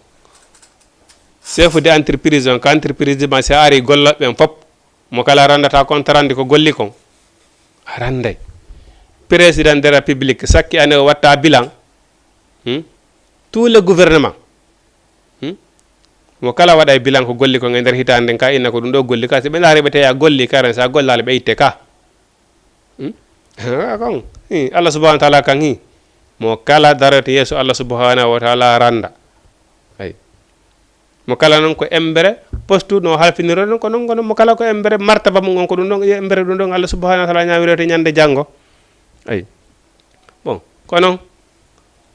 Chef de entreprise on, ko entreprise ma si a ari golloɓe ɓen fop, mo kala randata compte rendu ko golli kon? A randay. Président de la République, sakki ane o watta bilan. Hmm? Tout le gouvernement. Hmm? Mo kala waɗa e bilan ko golli kon e nder hitaande nden, ka inna ko ɗum ɗo golli ka. Si ɓe ndaari ɓe tawi a golli ka ren, si a gollaali ɓe itte ka. Hmm? Ha, kon. Hi, Allah subhanahu wa ta'ala kan hi. Mo kala daroyte yeeso Allah subhanahu wa ta'ala randa. Ay. Mo kala noon ko embere poste no halfiniroo ɗum ko noon, kono mo kala ko embere martaba mum on ko ɗum ɗon, embere ɗum ɗon Allah subhanahu wa ta'ala ñaamiroyte ñande janngo. Ay. Bon, ko noon.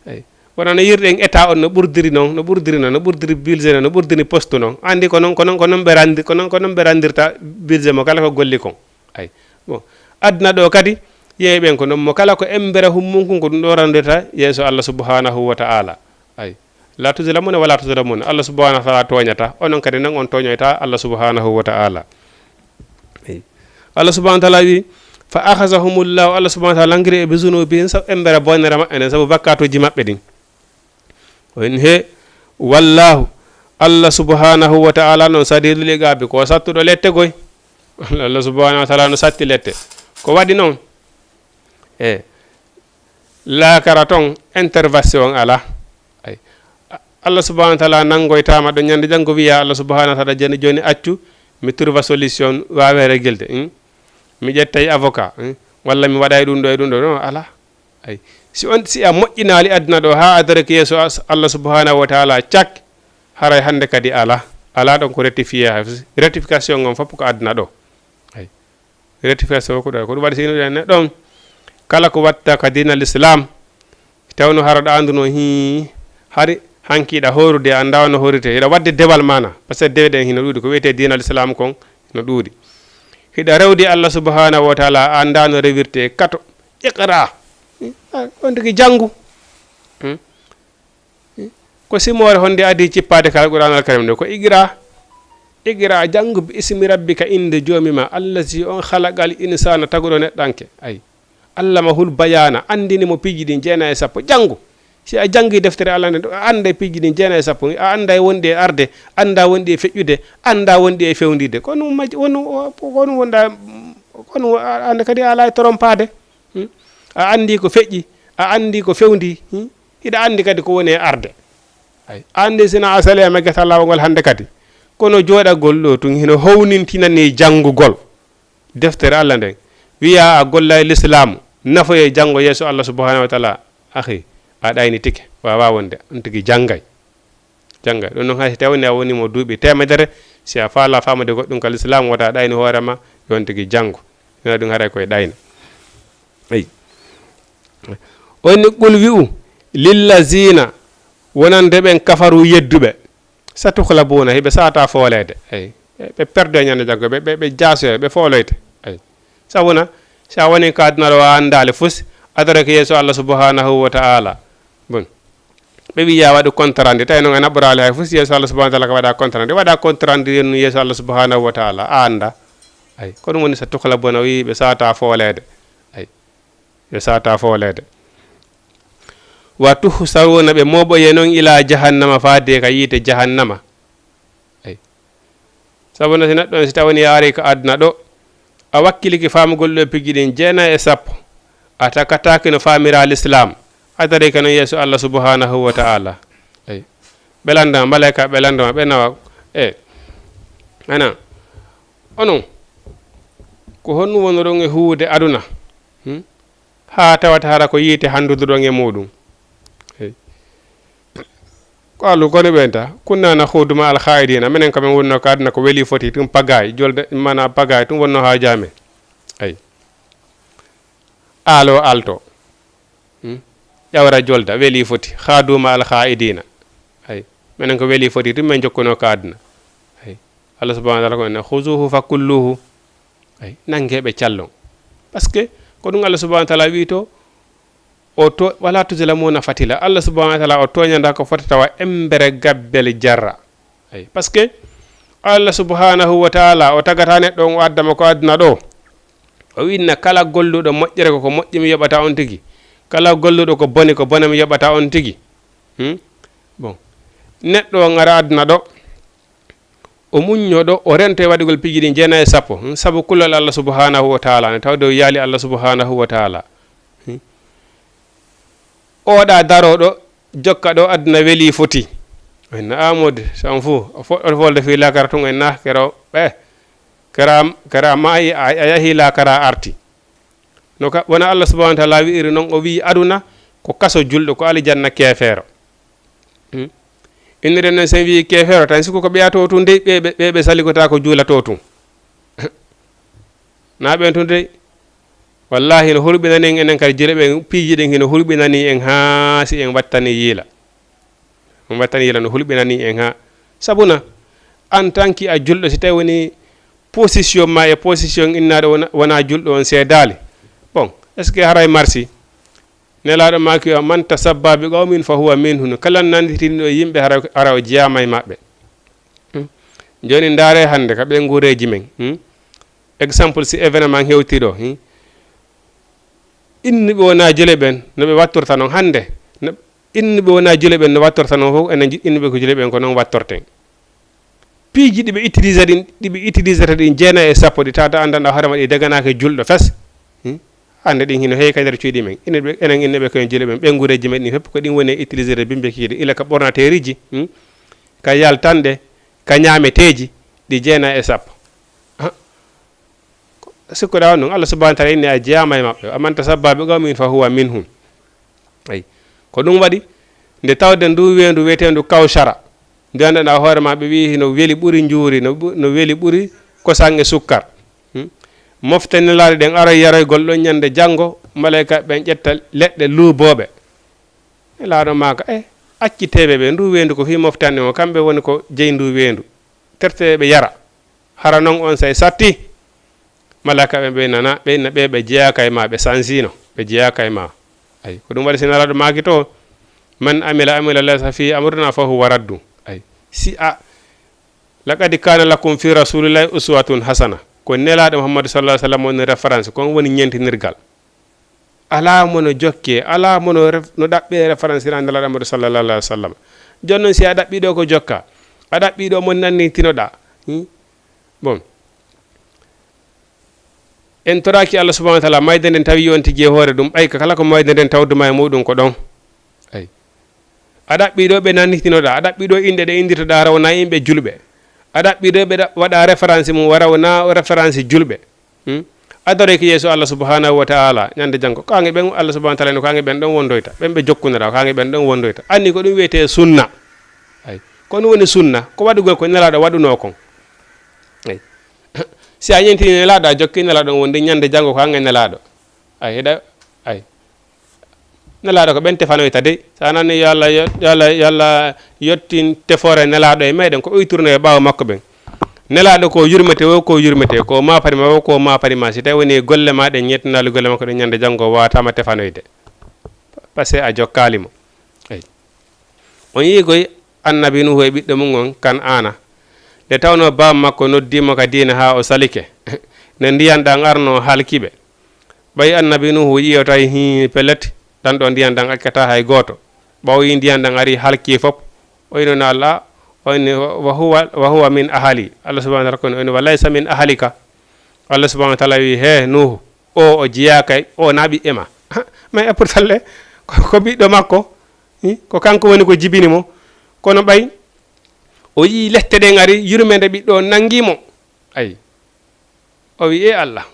Ay. Wona no yirɗen état on no ɓurdiri noon, no ɓurdiri noon, no ɓurdiri budget noon, no ɓurdiri poste noon. Andi ko noon, ko noon, ko noon ɓe randi-, ko noon, ko noon ɓe randirta budget mo kala ko golli kon. Ay. Bon, aduna ɗo kadi, yeeɓen ko noon mo kala ko embere hummunkun ko ɗum ɗo randirta yeeso Allah subhanahu wa ta'ala. Ay. La tuzlamuna wa la tuzlamuna. Allah subhanahu wa ta'ala tooñata. Onon kadi noon on tooñoyta Allah subhanahu wa ta'ala. Ay. Allah subhanahu wa ta'ala wi, "Fa akhazahumullahu", Allah subhanahu wa ta'ala nangiri e bi zunubihim, sa-, embere bonere maɓɓe nden, sabu bakkatuuji maɓɓe ɗin. O en he, wallahu, Allah subhanahu wa ta'ala noon sadidul iqabi, ko sattuɗo lette goy. Allah subhanahu wa ta'ala no satti lette. Ko waɗi noon? E laakara ton, intervention ala. Ay. A-, Allah subhanahu wa ta'ala nangoytama ɗo ñande janngo wiya Allah subhanahu wa ta'ala jani joni accu, mi trouva solution wawe regilde, hmm? Mi ƴettay avocat, hmm? Walla mi waɗay ɗum ɗo e ɗum ɗo, non, ala. Ay. Si on, si a moƴƴinaali aduna ɗo haa a darake yeeso as-, Allah subhanahu wa ta'ala cak, haray hannde kadi ala. Ala ɗon ko rectifié, rectification on fof ko aduna ɗo. Ay. Rectification ko ɗo. Ko ɗum waɗi si ino ɗen ɗon, kala ko watta ka diina l'islam, tawno hara ɗo anduno hi, hari hanki ɗa horude, anda no horite, hiɗa wadde dewal mana, parce que dewe ɗen hino ɗuuɗi, ko wiyete diina l'islam kon hino ɗuuɗi. Hiɗa rewde Allah subhanahu wa ta'ala, anda no rewirte, kato, iqra. Ah, on tigi janngu. Hmm? Ko simoore honde adi cippaade ka Alqur'aan Al Karim nde? Ko iqra. Iqra, janngu, bi ismi rabbika, innde joomi ma, allazi, on, khalaqal insana, taguɗo neɗɗanke. Ay. Allamahul bayana, anndini mo piiji ɗin jeenayi e sappo. Janngu. Si a janngi deftere Allah nden, a annday piiji ɗin jeenayi e sappo. A annday wonɗi e arde, annda wonɗi e feƴƴude, annda wonɗi e fewndirde. Kono majji-, wonu, kono wonɗa, kono a-, annda kadi a alaa e torompaade. Hmm? A anndi ko feƴƴi, a anndi ko fewndi, hmm? Hiɗa anndi kadi ko woni e arde. Ay, a anndi sina a sali e maggata laawol ngol hannde kadi. Kono jooɗagol ɗo tun hino hownintinani janngugol deftere Allah nden. Wiya a golla e lislaamu, nafoye janngo yeeso Allah subhanahu wa ta'ala. Akhi, a ɗaynitike, wawa wonde, on tigi janngay. Jannga. Ɗum noon, hay si tawni a woni mo duuɓi teemedere, si a faala faamude goɗɗum ka lislaam, wota a ɗaynu hoore ma, yo on tigi janngu. Hino ɗum haray koye ɗayne. Eyi. O inni, "Qul," wi'u, "lillazina," wonande ɓen, "kafaru," yedduɓe, "satuhlabuuna," hiɓe sata fooleede. Eyi. Ɓe perdoya ñande janngo, ɓe, ɓe, ɓe jaasoya, ɓe fooloyte. Eyi. Sabuna, si a woni ka aduna ɗo, a anndaali fus, a daroyke yeeso Allah subhanahu wa ta'ala. Bon. Ɓe wiya waɗu contrat ndi, tawi noon a naɓoraali hay fus, yeeso Allah subhanahu wa ta'ala ka waɗa contrat ndi. Waɗa contrat ndi yeeso Allah subhanahu wa ta'ala, a annda. Eyi. Ko ɗum woni "satuhlabuuna," o wiyi ɓe sata fooleede. Eyi. Ɓe sata fooleede. "Wa tuhsaruuna," ɓe mooɓoye noon, "ila jahannama," faade ka yiite jahannama. Eyi. Sabuna si neɗɗo on, si tawani a ari ka aduna ɗo, a wakkiliki faamugol ɗo piiji ɗin jeenayi e sappo, a takataaki no faamira l'islam, a darike noon yeeso Allah subhanahu wa ta'ala. Eyi. Ɓe landa ma, malaika ɓe landa ma, ɓe nawa. E. Ana. Onon. Ko honno wonoron e huude aduna? Hmm? Haa tawata hara ko yiite handuduɗon e muɗum. Eyi. Qaalu, kono ɓen ta, "kunna nakhuudu ma al-khaa'idiina." Menen ko men wonno ka aduna ko weli foti, tun pagaay, jolde, mana pagaay, tun wonno haaji amen. Eyi. Aalo alto. Hmm? Ƴawra jolda, weli foti. "Khaadu ma al-khaa'idiina." Eyi. Menen ko weli foti, tun men jokkuno ka aduna. Eyi. Allah subhanahu wa ta'ala ko en, "Khuzuuhu fa kulluuhu." Eyi. Nange ɓe callon. Parce que ko ɗum Allah subhanahu wa ta'ala wi to, O to-, "Wala tuzlamuuna fatila." Allah subhanahu wa ta'ala o tooñandaa ko fota tawa embere gabbel jarra. Eyi, parce que Allah subhanahu wa ta'ala o tagata neɗɗo on, o adda mo ko aduna ɗo. O winna kala golluɗo moƴƴere ko ko moƴƴi mi yoɓata on tigi. Kala golluɗo ko boni ko bone mi yoɓata on tigi. Hmm? Bon. Neɗɗo on ara aduna ɗo. O muñño ɗo, o rento e waɗugol piiji ɗin jeenayi e sappo, hmm, sabu kulol Allah subhanahu wa ta'ala, ne tawde o yaali Allah subhanahu wa ta'ala. Hmm. Oɗa daro ɗo, jokka ɗo, aduna weli foti. En na Amadou, san fu, o fo-, o folde fi lakara tun en na kero, ɓe, kera, kera maayi, a, a yahi lakara arti. No ka, wona Allah subhanahu wa ta'ala wi'iri non, o wi'i aduna ko kaso julɗo, ko alijanna keefeero. Hmm? Innire nden sen wi'i keefeero, tan sikku ko ɓeya to tun dey, ɓe, ɓe, ɓe, ɓe sali ko ta ko juula to tun. Na ɓen tun dey. Wallahi, no hulɓinani en enen kadi juule ɓen, piiji ɗin hino hulɓinani en haa si en wattani yiila. En wattani yiila no hulɓinani en haa. Sabuna, en tant que a julɗo, si tawi woni position ma e position innaaɗo wona, wona julɗo on seedaali. Bon, est-ce que haray marsi? Nelaaɗo maaki o, "Man tasabba bi qawmin fa huwa minhum." Kala nanditiniiɗo e yimɓe, hara, hara o jeyaama e maɓɓe. Hmm? Jooni ndaare hannde ka ɓe nguureeji men. Hmm? Exemple, si événement hewtii ɗo, hmm? Innuɓe wona juule ɓen, no ɓe wattorta non hannde. No, innuɓe wona juule ɓen no wattorta non fof, enen ji-, innuɓe ko juule ɓen ko non wattorten. Piiji ɗi ɓe utilisata ɗin, ɗi ɓe utilisata ɗin jeenayi e sappo ɗi tata anndanɗa hoore ma ɗi daganaaki julɗo fes. Hmm? Hannde ɗin hino heewi ka nder cuuɗi men. Enen ɓe, enen innuɓe ko en juule ɓen, ɓe nguureeji men ɗin fof ko ɗin woni e utilisata bimbe kikiiɗe. Ila ka ɓornateeriji, hmm? Ka yaltanɗe, ka ñaameteeji, ɗi jeenayi e sappo. Ah. Sikkuɗaa on ɗum, Allah subhanahu wa ta'ala inni a jeyaama e maɓɓe. "Wa man tasabba bi qawmin fa huwa minhum." Eyi. Ko ɗum waɗi, nde tawde ndu weendu wiyeteendu Kawsara, ndu anndanɗaa hoore ma, ɓe wi'i hino weli ɓuri njuuri, no ɓu-, no weli ɓuri kosan e sukkar. Hmm? Mofte nelaaɗe ɗen aroy yaroygol ɗon ñande janngo, maleyka ɓen ƴetta leɗɗe luubooɓe. Nelaaɗo maaka, "E, acciteeɓe ɓe, ndu weendu ko fii moftande mo, kamɓe woni ko jeyi ndu weendu. Terteeɓe yara." Hara non on sey satti. Malaaka ɓe, ɓe nana, ɓe inna ɓe, ɓe jeyaaka e ma, ɓe sansino, ɓe jeyaaka e ma. Ay, ko ɗum waɗi si Nelaaɗo maaki to, "Man amila amila laysa fi amrina fa huwa raddu." Ay, si a, "Laqad kana lakum fi rasulillahi uswatun hasana." Ko Nelaaɗo Muhammadu sallallahu alaihi wasallam woni référence, ko on woni ñentinirgal. Alaa mo no jokkee, alaa mo no ref-, no ɗaɓɓee référence ina Nelaaɗo Muhammadu sallallahu alaihi wasallam. Jooni non si a ɗaɓɓii ɗo ko jokka, a ɗaɓɓii ɗo mo nannitinoɗaa. Hmm? Bon. En toraaki Allah subhanahu wa ta'ala, mayde nden tawi on tigi e hoore ɗum, ɓay ka kala ko mayde nden tawduma e muɗum ko ɗon. Ay. A ɗaɓɓii ɗo ɓe nannitinoɗaa, a ɗaɓɓii ɗo inɗe ɗe inndirtoɗaa raw na yimɓe julɓe. A ɗaɓɓii ɗo ɓe ɗa-, waɗa référence mum wa raw na référence julɓe. Hmm? A daroyke yeeso Allah subhanahu wa ta'ala, ñande janngo, kaange ɓen Allah subhanahu wa ta'ala no kaange ɓen ɗon wondoyta, ɓen ɓe jokkunira, kaange ɓen ɗon wondoyta. Anni ko ɗum wiyetee sunna. Ay. Ko ɗum woni sunna, ko waɗugol ko Nelaaɗo waɗunoo kon. Ay. Si a ñentini Nelaaɗo, a jokki Nelaaɗo on wondi ñande janngo ko an e Nelaaɗo. Ay, heɗa, ay. Nelaaɗo ko ɓen tefanoyta dey. So a nani yo Allah, yo Allah, yo Allah yettin tefoore Nelaaɗo e meɗen, ko o ittuno e ɓaawo makko ɓen. Nelaaɗo ko yurmete wo ko yurmete, ko maapani ma wo ko maapani ma. Si tawi woni golle ma ɗen, ñettinaali golle makko ɗen, ñande janngo waataama tefanoyde. Parce que a jokkaali mo. Eyi. On yii koy Annabi Nuuhu e ɓiɗɗo mum on, Kan'aana. Nde tawnoo baaba makko noddii mo ka diina haa o salike. Nde ndiyan ɗan arnoo halki ɓe. Ɓay Annabi Nuuhu yi'ii o tawi hii pellet, ɗan ɗoo ndiyan ɗan accataa hay gooto. Ɓay o yi'ii ndiyan ɗan arii halkii fop, o inni Allah, o inni, "Wa huwa, wa huwa min ahli." Allah subhanahu wa ta'ala ko o inni, "Wa laysa min ahlika." Allah subhanahu wa ta'ala wi'i, "He Nuuhu, o, o jeyaaka, o na ɓiɓɓe ma." Mais e pourtant le, ko, ko ɓiɗɗo makko, hi, ko kanko woni ko jibini mo. Kono ɓay o yi'ii lette ɗen ari, yurmeende ɓiɗɗo on nangii mo. Ayi. O wi'i, "E Allah,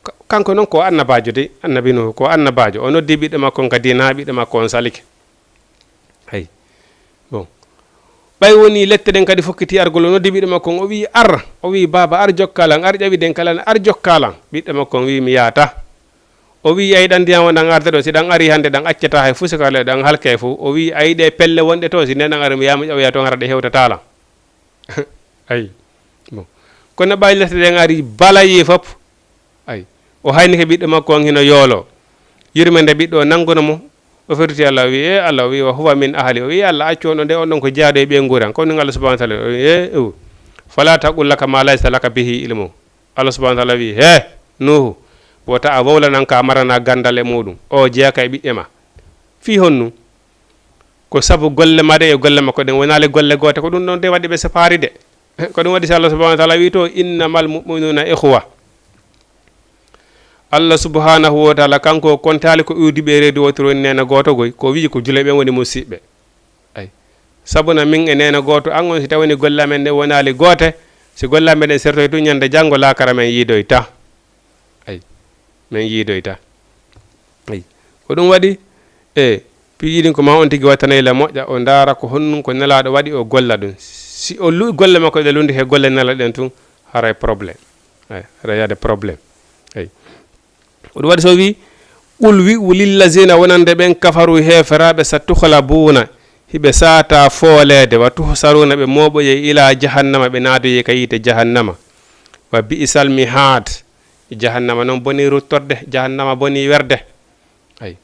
ka-, kanko non ko annabaajo de, Annabi Nuuhu ko annabaajo. O noddi ɓiɗɗo makko on ka diina, ɓiɗɗo makko on salike." Ayi. Bon. Ɓay woni lette ɗen kadi fokkiti argol, o noddi ɓiɗɗo makko on, o wi'i, "Ar," o wi'i, "Baaba, ar jokkalan, ar ƴawi den kalan, ar jokkalan." Ɓiɗɗo makko on wi'i, "Mi yaata." O wi'i, "Ay, ɗan ndiyan won ɗan arde ɗo, si ɗan ari hande, ɗan accata hay fuu, si kala ɗan halkay fuu." O wi'i, "Ay, ɗe pelle wonɗe to, si nden ɗan ari, mi yaama ƴawoya toon, hara ɗe hewtata lan." Ayi. Bon. Kono ɓay lette ɗen ari balayi fop. Ayi. O haynike ɓiɗɗo makko on hino yoolo. Yurmeende ɓiɗɗo o nanguno mo. O fertiti Allah, o wi'i, "E Allah," o wi'i, "Wa huwa min ahli." O wi'i, "Allah, accu on ɗo nde, on ɗon ko jeyaaɗo e ɓeynguure an." Ko ɗun Allah subhanahu wa ta'ala, o wi'i, "E, ew. Fala taqul laka ma laysa laka bihi ilmu." Allah subhanahu wa ta'ala wi'i, "He, Nuuhu, wota a wowlanan ka a maranaa ganndal e muuɗun. O jeyaaka e ɓiɓɓe ma." Fii honɗun? Ko sabu golle ma ɗen e golle makko ɗen, wonaali golle goote. Ko ɗun ɗon de waɗi ɓe sepaari de. Ko ɗun waɗi si Allah subhanahu wa ta'ala wi'i to, "Innamal mu'minuna ikhwa." Allah subhanahu wa ta'ala kanko o kontaali ko iwdi ɓe reedu wooturu woni neene gooto goy, ko wi'i ko juulɓe ɓen woni musiɓɓe. Ay. Sabuna min e neene gooto an on, si tawi woni golle amen ɗen wonaali goote, si golle amen ɗen sertoy tun, ñande janngo laakara men yiidoyta. Ay. Men yiidoyta. Ay. Ko ɗun waɗi, e, piiji ɗin ko ma on tigi wattanay la moƴƴa, o ndaara ko honɗun ko Nelaaɗo waɗi, o golla ɗun. Si o lu-, golle makko ɗe lundi he golle Nelaaɗo ɗen tun, haray problème. Ay, haray yaade problème. Ay. Ko ɗun waɗi so o wi'i, "Qul," wi'u, "lillazina," wonande ɓen, "kafaru," heeferaaɓe, "satuhlabuuna," hiɓe saata fooleede, "wa tuhsaruna," ɓe mooɓoyey, "ila jahannama," ɓe naadoyey ka yiite jahannama. "Wa bi'sal mihaad," jahannama non boni ruttorde, jahannama boni werde. Ay.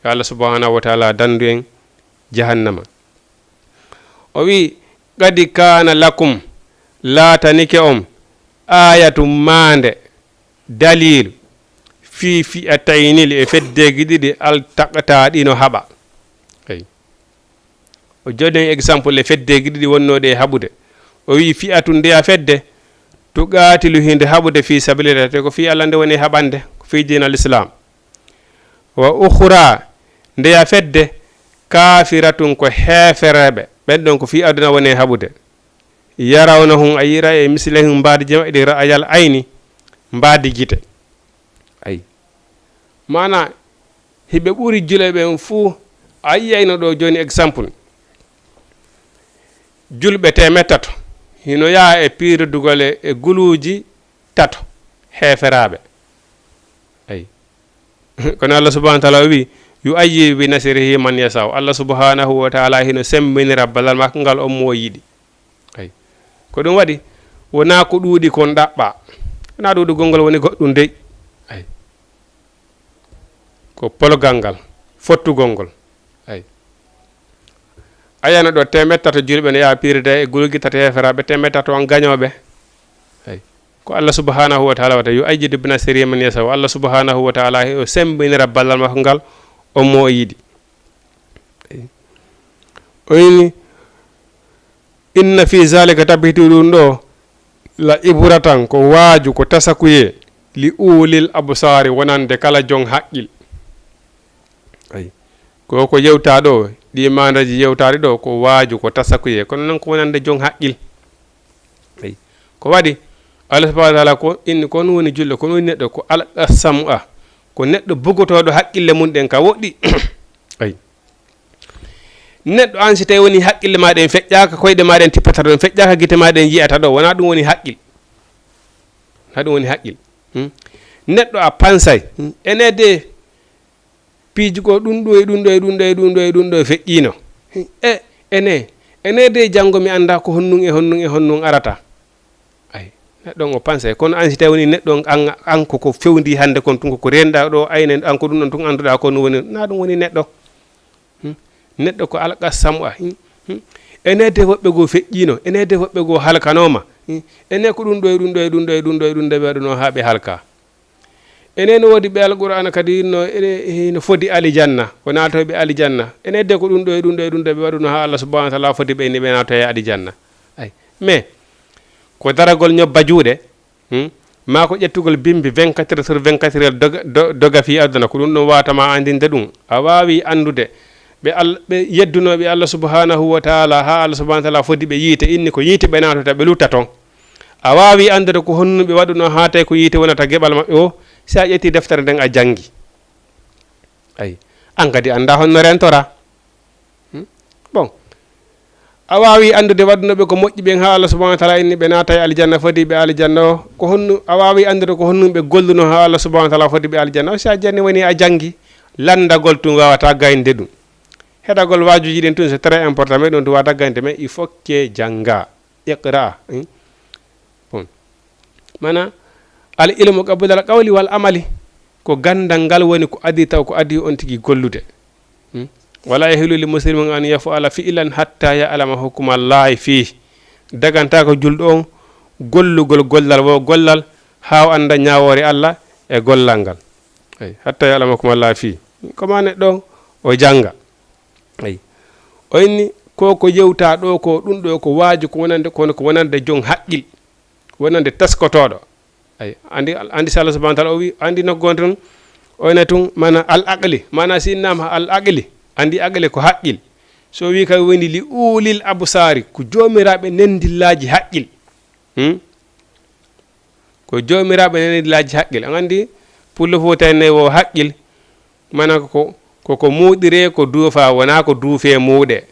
Yo Allah subhanahu wa ta'ala dandu en jahannama. O wi'i, "Qad kaana lakum," laatanike on, "aayatun," maande, daliilu, "fii fi'atayni," e feddeeji ɗiɗi, "altaqataa," ɗi no haɓa. Ay. O joni exemple e feddeeji ɗiɗi wonnooɗi e haɓude. O wi'i, "Fi'atun," ndeya fedde, "tuqaatilu," hinde haɓude, "fii sabiilillah," te ko fii Allah nde woni haɓande, ko fii diinal Islaam. "Wa ukhra," ndeya fedde, "kafiratun," ko heefereeɓe, ɓen ɗon ko fii aduna woni e haɓude. "Yarawnahum," a yi'ira e misilahum, mbaadi jama, ɗi ra'ayal ayni, mbaadi gite. Ay. Maana, hiɓe ɓuri juulɓe ɓen fuu. A yi'ayno ɗo jooni exemple. Juulɓe teemeɗɗe tato hino yaha e piiridugol e, e guluuji tato heeferaaɓe. Ay. Kono Allah subhanahu wa ta'ala o wi'i, "Yu'ayyidu bi nasrihi man yasha." Allah subhanahu wa ta'ala hino semmbinira ballal makko ngal on mo o yiɗi. Ay. Ko ɗun waɗi, wonaa ko ɗuuɗi kon ɗaɓɓaa. Wonaa ɗuuɗugol ngol woni goɗɗun dey. Ay. Ko pologal ngal, fottugol ngol. Ay. A yi'ayno ɗo teemeɗɗe tato juulɓe no yaha piirida e guluuji tato heeferaaɓe, teemeɗɗe tato on gañooɓe. Ay. Ko Allah subhanahu wa ta'ala waɗata, "Yu'ayyidu bi nasrihi man yasha." Allah subhanahu wa ta'ala o semmbinira ballal makko ngal on mo o yiɗi. Ay. O inni, "Inna fi zalika," tabiti ɗun ɗo, "la ibratan," ko waaju, ko tasakuyee, "li ulil absaari," wonande kala jon haqqil. Ay. Ko, ko yewtaa ɗo, ɗi maanaaji yewtaaɗi ɗo, ko waaju, ko tasakuyee, kono non ko wonande jon haqqil. Ay. Ko waɗi, Allah subhanahu wa ta'ala ko inni, ko on woni juulɗo, ko on woni neɗɗo, ko alqa sam'a, ko neɗɗo bugotooɗo haqqille mun ɗen ka woɗɗi. Ay. Neɗɗo an, si tawi woni haqqille maa ɗen feƴƴaaka, koyɗe maa ɗen tippata ɗon, feƴƴaaka gite maa ɗen yi'ata ɗo, wonaa ɗun woni haqqil. Wonaa ɗun woni haqqil. Hmm? Neɗɗo a pansay. Hmm? Ene de, Piiji ko ɗum ɗo e ɗum ɗo e ɗum ɗo e ɗum ɗo e ɗum ɗo feƴƴiino. E ene ene de janngo mi annda ko honnun e honnun e honnun arata. Ay, neɗɗo on o pansay kono an si tawi woni neɗɗo on an, an koko fewndi hannde kon tun koko reenɗa ɗo ayne an ko ɗum ɗon tun annduɗa ko no woni na ɗum woni neɗɗo. Hmm? Neɗɗo ko alqa sam'a. Hmm? Hmm? Ene de woɓɓe goo feƴƴiino ene de woɓɓe goo halkanooma. Hmm? Ene ko ɗum ɗo e ɗum ɗo e ɗum ɗo e ɗum ɗo e ɗum ɗo ɓe waɗuno haa ɓe halka. Enen woodi ɓe alqur'aana kadi no ene no fodi alijanna ko naatoyɓe alijanna ene de ko ɗum ɗo e ɗum ɗo e ɗum ɗo ɓe waɗuno haa allah subahanahu wa taala fodi ɓe ni ɓe naatoya alijanna. Ay, mais ko daragol ñobba juuɗe. Hmm? Maa ko ƴettugol bimbi vingt-quatre sur vingt-quatre heures doga, do, doga fii aduna ko ɗum ɗum waawata ma anndinde ɗum. A waawi anndude ɓe al, ɓe yeddunooɓe allah subahanahu wa taala haa allah subahanahu wa taala fodi ɓe yiite inni ko yiite ɓe naatota ɓe lutta ton. A waawi anndude ko honnuɓe waɗuno haa tawi ko yiite wonata geɓal maɓɓe o si a ƴetti deftere nden a janngi. Ay, an kadi annda honno rentora. Hmm? Bon, a waawi anndude waɗunoɓe ko moƴƴi ɓen haa allah subahanahu wa taala inni ɓe naata e aljanna fodi ɓe aljanna o ko honnu a waawi anndude ko honnuɓe golluno haa allah subahanahu wa taala fodi ɓe aljanna o si a janni woni a janngi. Lanndagol tun waawata gaynde ɗum. Heɗagol waajuuji ɗin tun c'est très important mais ɗum tun waawata gaynde mais il faut que jannga. Iqra. Hmm? Bon. Mana al ilmu qabla al qawli wal amali. Ko ganndal ngal woni ko adii taw ko adii on tigi gollude. Hmm? Wala yahillu li muslimin an yafala fi'lan hatta ya'lama hukma allahi fih. Dagantaako julɗo on gollugol gollal wo gollal haa o annda ñaawoore allah e gollal ngal. Ay, hatta ya'lama hukma allahi fih. Ko ma neɗɗo on o jannga. Ay. O inni ko ko yewta ɗo ko ɗum ɗo ko waaju ko wonande kono ko wonande jon haqqil wonande taskotooɗo. Ay, andi andi si allah subahanahu wa taala o wi andi nokku gonta tun o ina tun mana al aqli mana si innama al aqli andi aqli ko haqqil. So wi kay woni li ulil absari ko joomiraaɓe nendillaaji haqqil. Hmm? Ko joomiraaɓe nani laaji haqqil an anndi pullo fof tawi nayi wo haqqil mana ko koko muuɗiree ko duufaa wonaa ko duufee muuɗee.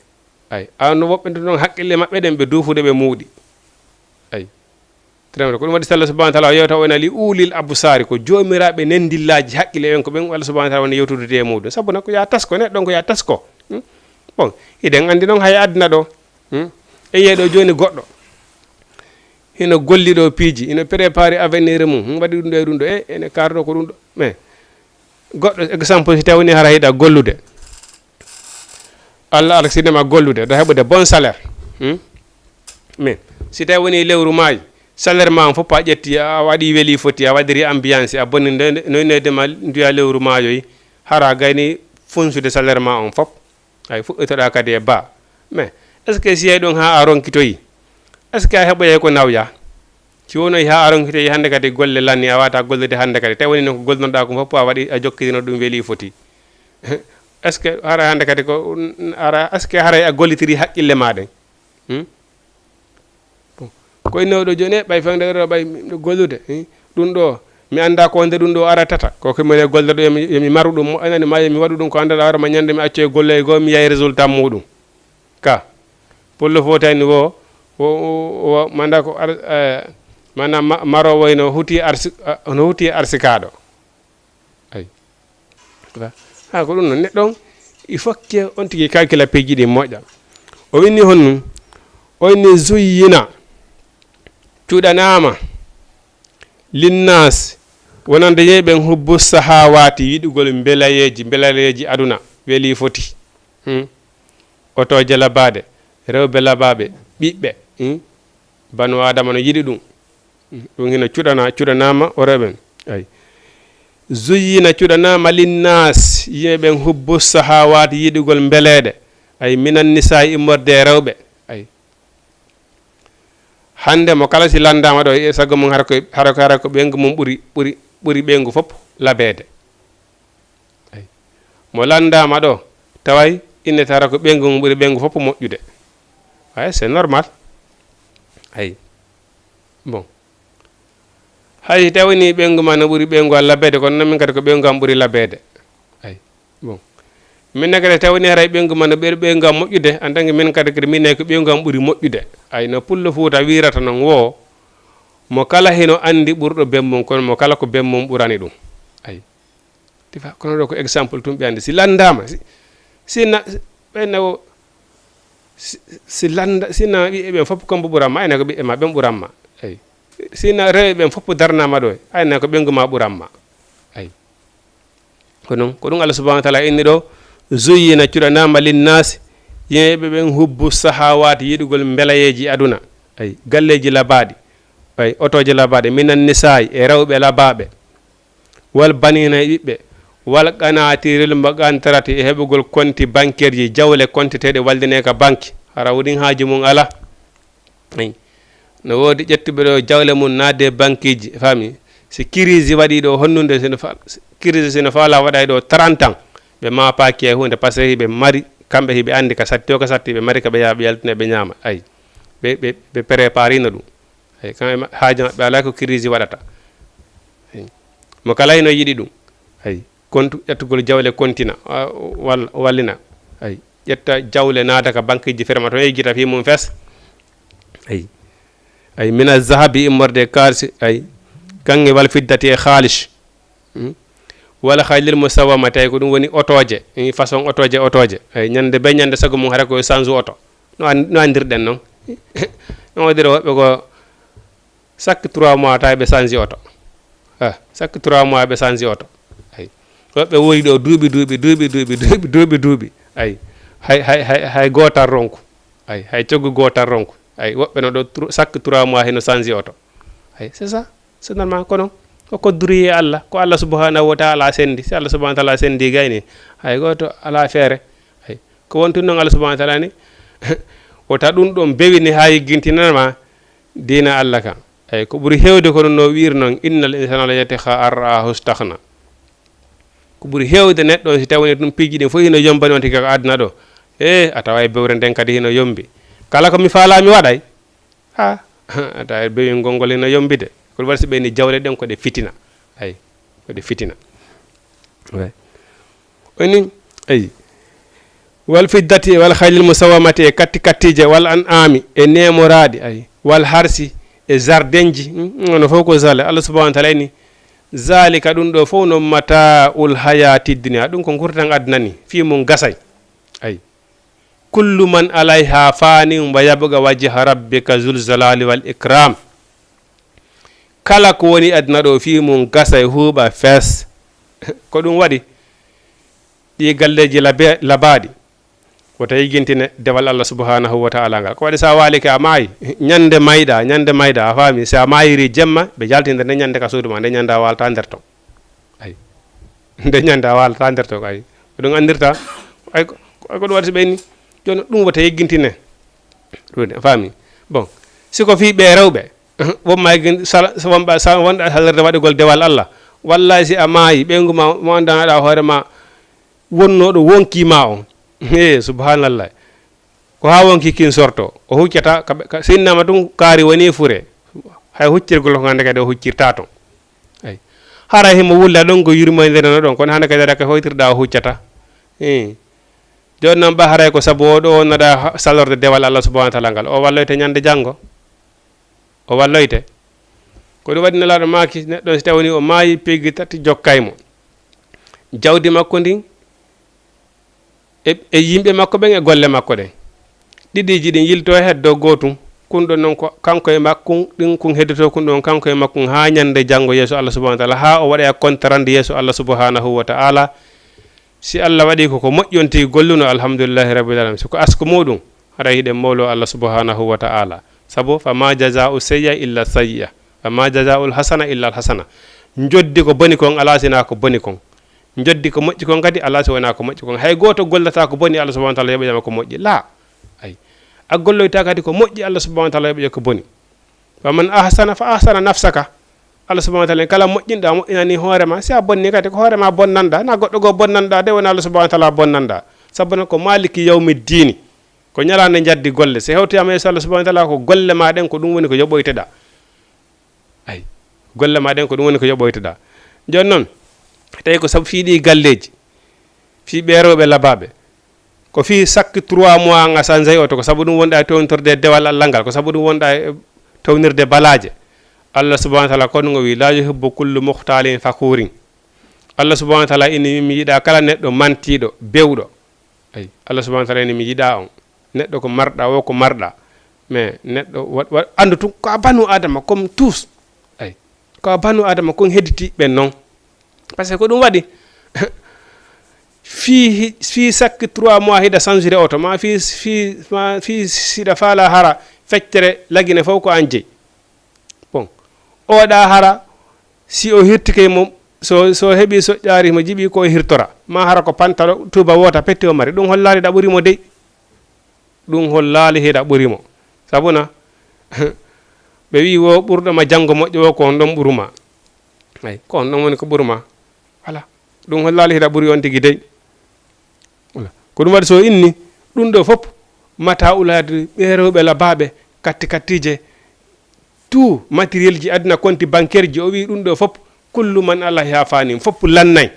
Ay awa no woɓɓe to ɗon haqqille maɓɓe ɗen ɓe duufude ɓe muuɗi. Ay tremre ko ɗum waɗi salla subahana taala o yewta o ena li uulil absaari ko joomiraaɓe nenndillaaji haqqille ɓen ko ɓen allah subahana taala woni yewtude e muuɗum sabu na ko yaa tasko neɗɗo on ko yaa tasko. Hmm? Bon hiɗen anndi noon hay adduna ɗo. Hmm? E yiyee ɗo jooni goɗɗo hino golli ɗo piiji hino préparé avenir mum hum waɗi ɗum ɗo e ɗum ɗo e ene karto ko ɗum ɗo mais goɗɗo exemple si tawi woni hara hiɗa gollude allah arsinema gollude ɗo heɓude bon salaire. Hmm? Mais si tawi woni lewru maayi salaire ma on fof a ƴetti a waɗi weli foti a waɗiri ambiance a bonni noynoyde ma nduya lewru maayoyi hara gayni fonsude salaire ma on fof. Ay fuɗɗotoɗa kadi e ba mais est ce que si yahi ɗon ha a ronkitoyi est ce que a heɓoyay ko nawya? Si wonoyi ha a ronkitoyi hannde kadi golle lanni a wata gollude hannde kadi tawi woni noon ko golnoɗa ko fof a waɗi a jokkirino ɗum weeli foti est ce que hara hannde kadi ko ara est ce que haray a gollitiri haqqille ma ɗen? Hmm? Ko inno ɗo jooni ɓay fewde ɗo ɓay miɗo gollude ɗum ɗo mi annda ko wonde ɗum ɗo aratata ko ko mine golde ɗo yomi maru ɗum moƴƴanani ma yomi waɗu ɗum ko anndanɗa hoore ma ñande mi accoy golle goo mi yahi résultat muɗum. Ka pullo fotani wo wo manda ko mana marowo no huti arsi no huti arsikaɗo. Ay ha ko ɗum noon neɗɗo on il faut que on tigi calcula peeji ɗi moƴƴa. O winni honɗum? O inni zuyyina cuɗanama linnas wonande yimɓe ɓen hubbu sahawati yiɗugol mbelayeeji mbelayeeji aduna weli foti. Hmm? Otooje labaɗe rewɓe labaɓe ɓiɓɓe. Hmm? Banu adama no yiɗi ɗum. Ɗum hino cuɗana cuɗanama o rewɓen. Ay zuyyina cuɗanama linnas yimɓe ɓen hubbu sahawati yiɗugol mbeleɗe. Ay minan nisa'i immorde e rewɓe. Ay hannde mo kala si lanndama ɗo e sago mum hara ko hara ko hara ko ɓeyngu mum ɓuri ɓuri ɓuri ɓeyngu fof labeede. Ay mo lanndama ɗo taway innete hara ko ɓeyngu mum ɓuri ɓeyngu fof moƴƴude. Ay c'est normal. Ay bon hay si tawini ɓeyngu ma no ɓuri ɓeyngu an labeede kono noon min kadi ko ɓeyngu am ɓuri labeede. Ay bon min ne kadi tawini haray ɓeyngu ma no ɓuri ɓeyngu am moƴƴude en tant que min kadi kadi min ne ko ɓeyngu am ɓuri moƴƴude. Ay no pullo fuuta wirata noon wo mo kala hino anndi ɓurɗo bemmum kono mo kala ko bemmum ɓurani ɗum. Ay Tifa, kono ɗo ko exemple tun ɓe anndi. Si lanndaama, si, si na, ɓen na o, si, si lannda, si na ɓiɓɓe ɓen fof kambo ɓuran ma, ayna ko ɓiɓɓe ma ɓen ɓuran ma. Eyi. Si na rewɓe ɓen fof darnaama ɗo, ayna ko ɓeyngu ma ɓuran ma. Eyi. Ko ɗum, ko ɗum Allah subhanahu wa taala inni ɗo, zuyyina, cuɗanaama linnaasi, yimɓe ɓen hubbu sahawaati, yiɗugol mbelayeeji aduna. Eyi. Galleeji labaaɗi. Eyi. Otooje labaaɗe, minan nisaa'i, e rewɓe labaaɓe. Wal baniina, e ɓiɓɓe, wal qanaatiril muqantarati, e heɓugol konti bankerji, jawle konteteeɗe wallinee ka banki, hara wudin haaju mum alaa. Eyi. No woodi ƴettuɓe ɗo jawle mum naatde bankiji, faami? Si crise waɗi ɗo honnunde, sino fa-, crise sino faala waɗa e ɗo trente ans, ɓe maapaaki e huunde, parce que hiɓe mari, kamɓe hiɓe anndi ka satti o ka satti, ɓe mari ka ɓe yaha ɓe yaltina ɓe ñaama. Ayi. Ɓe, ɓe, ɓe préparino ɗum. Eyi, kamɓe ma-, haaju maɓɓe alaa ko crise waɗata. Eyi. Mo kala hino yiɗi ɗum. Eyi. Kontu, ƴettugol jawle kontina, a, wal-, wallina. Eyi. Ƴetta jawle naata ka bankeji firma toon, yejjita fii mum fes. Eyi. Eyi, mina zahabi, immorde e kaalisi, eyi. Kaŋŋe wal fiddati e haalis. Hmm? Wala haylil musawwama, tawi ko ɗum woni otooje, eh, façon otooje, otooje. Eyi, ñande be ñande sago mum hara ko yo change oto. No an-, no anndirɗen noon. No waɗira woɓɓe ko chaque trois mois tawi ɓe change oto. Ah, chaque trois mois ɓe change oto. Eyi. Woɓɓe woni ɗo duuɓi, duuɓi, duuɓi, duuɓi, duuɓi, duuɓi, duuɓi. Eyi. Hay, hay, hay, hay gootal ronku. Eyi, hay coggu gootal ronku. Eyi, woɓɓe no ɗo tro-, chaque trois mois hino change oto. Eyi, c'est ça. C'est normal, kono ko kodduri e Allah, ko Allah subhanahu wa taala sendi. Si Allah subhanahu wa taala sendi gayni, hay gooto alaa feere. Hay ko wontu noon Allah subhanahu wa taala ni, wota ɗum ɗon bewine haa yiggintinana ma diina Allah kan. Hay ko ɓuri heewde kono no wi'ir noon, innal insana la yatgha an ra'ahu staghna. Ko ɓuri heewde neɗɗo on, si tawii ɗum piiji ɗin fof hino yombani on tigi ka aduna ɗo, e a tawa e bewre nden kadi hino yombi. Kala ko mi faalaa mi waɗay. Ha, a tawa e bewingol ngol hino yombide. Ko ɗum waɗi si ɓeyni jawle ɗen ko ɗe fitina. Ay, ko ɗe fitina. Way. O ni, ay. Wal fiddati wal khaylil musawwamati, e katti kattiije, wal an'ami, e neemoraaɗi, ay. Wal harsi, e zardenji, hmm, ono fof ko zale. Allah subhanahu wa taala ini, zalika, ɗum ɗo fof no mata'ul hayati dunya. Ɗum ko ngurtan aduna ni, fii mum gasay. Ay. Kullu man alayha fanin wa yabqa wajha rabbika zul jalali wal ikram. Kala ko woni aduna ɗo fii mum gasa e huuɓa fes. Ko ɗum waɗi ɗi galleeji labe-, labaaɗi. Wota yigintine dewal Allah subhanahu wa ta'ala ngal. Ko waɗi sa waalike a maayi, ñande mayɗa, ñande mayɗa, a faami, si a maayiri jemma, ɓe jaltinde nde ñande ka suudu ma, nde ñande a waalata nder ton. Ay. Nde ñande a waalata nder ton, ay. Ko ɗum anndirta, ay, ko, ay, ko ɗum waɗi so ɓeyni. Jooni ɗum wota yeggintine. Ɗum a faami. Bon, si ko fii ɓe rewɓe, won ma yeggin-, sala-, so won ɓa-, sa-, wonɗa salirde waɗugol dewal Allah. Wallahi si a maayi, ɓeyngu ma, mo anndanɗa hoore ma, wonnooɗo wonkii ma on. He, subhanallah. Ko haa wonki kin sorto. O huccata, ka, ka, sinnama tun kaari woni fure. Hay huccirgol ko hannde kadi o huccirta ton. Ay. Haray himo wulla ɗon ko yurmoyndere no ɗon, kono hannde kadi raka hoytirɗa o huccata. Eh. Jooni noon ɓa haray ko sabu o ɗo wonnoɗa ha-, salorde dewal Allah subhanahu wa taala ngal. O walloyte ñande janngo. O walloyte. Ko ɗum waɗi Nelaaɗo maaki, neɗɗo si tawii o maayi, peeji tati jokkay mo. Jawdi makko ndin, e, e yimɓe makko ɓen, e golle makko ɗen. Ɗiɗiiji ɗin yilto e heddo gootum. Kun ɗon non ko kanko e makkun, ɗin kun heddoto kun ɗon kanko e makkun haa ñande janngo yeeso Allah subhanahu wa taala, haa o waɗa e kontarande yeeso Allah subhanahu wa taala. Si Allah waɗi ko, ko moƴƴon tigi golluno, alhamdulillahi rabbil alamin. Si ko asku muɗum, haray hiɗen mawlo Allah subhanahu wa ta'ala. Sabu, fa ma jaza'u sayyi'a illa sayyi'a. Fa ma jaza'ul hasana illa al hasana. Njoddi ko boni kon, alaa si wonaa ko boni kon. Njoddi ko moƴƴi kon kadi, alaa si wonaa ko moƴƴi kon. Hay gooto gollata ko boni, Allah subhanahu wa ta'ala yoɓoyama ko moƴƴi. La. Ay. A golloyta kadi ko moƴƴi, Allah subhanahu wa ta'ala yoɓoya ko boni. Wa man ahsana fa ahsana nafsaka. Allah subhanahu wa ta'ala, kala moƴƴinɗa, moƴƴinani hoore ma. Si a bonni kadi, ko hoore ma bonnanɗa, na goɗɗo goo bonnanɗa, de wona Allah subhanahu wa ta'ala bonnanɗa. Sabu non ko maliki yawmi ddiini. Ko ñalaande njaddi golle. Si hewtoyama yeeso Allah subhanahu wa ta'ala, ko golle ma ɗen, ko ɗum woni ko yoɓoyteɗa. Ay, golle ma ɗen, ko ɗum woni ko yoɓoyteɗa. Jooni non, tawi ko sabu fii ɗi galleeji, fii ɓee rewɓe labaaɓe, ko fii sakki trois mois nga sanjay oto, ko sabu ɗum wonɗa e townitorɗe dewal Allah ngal, ko sabu ɗum wonɗa e townirde balaaje. Allah subhanahu wa ta'ala ko ɗum o wi, "La yuhibbu kullu mukhtalin fakhurin." Allah subhanahu wa taala ini mi yiɗa kala neɗɗo mantiiɗo, bewɗo. Ay, Allah subhanahu wa taala ini mi yiɗa on. Neɗɗo ko marɗa, o ko marɗa. Mais neɗɗo wa-, wa-, anndu tun ko a banu Adama comme tous. Ay, ko a banu Adama kon hedditi ɓen non. Parce que ko ɗum waɗi. Fii hi-, fii sakki trois mois hiɗa changer oto, ma fii, fii, ma fii siɗa faala hara feccere lagine fof ko an jeyi. Bon, oɗa hara, si o hirtike mo, so, so heɓi soƴƴaari mo jiɓi ko o hirtora. Ma hara ko pantalo tuba wota petti o mari. Ɗum hollaali ɗa ɓuri mo dey. Ɗum hollaali hiɗa ɓuri mo. Sabuna, ɓe wi wo ɓurɗo ma janngo moƴƴo wo ko on ɗon ɓuru ma. Ay, ko on ɗon woni ko ɓuru ma. Voilà. Ɗum hollaali hiɗa ɓuri on tigi dey. Voilà. Ko ɗum waɗi so inni, ɗum ɗo fof, mata ulaade ɓe rewɓe labaaɓe, katti kattiije, tout matériel ji aduna, compte bancaire ji, o wi ɗum ɗo fof, kullu man alayha fanin, fof lannay.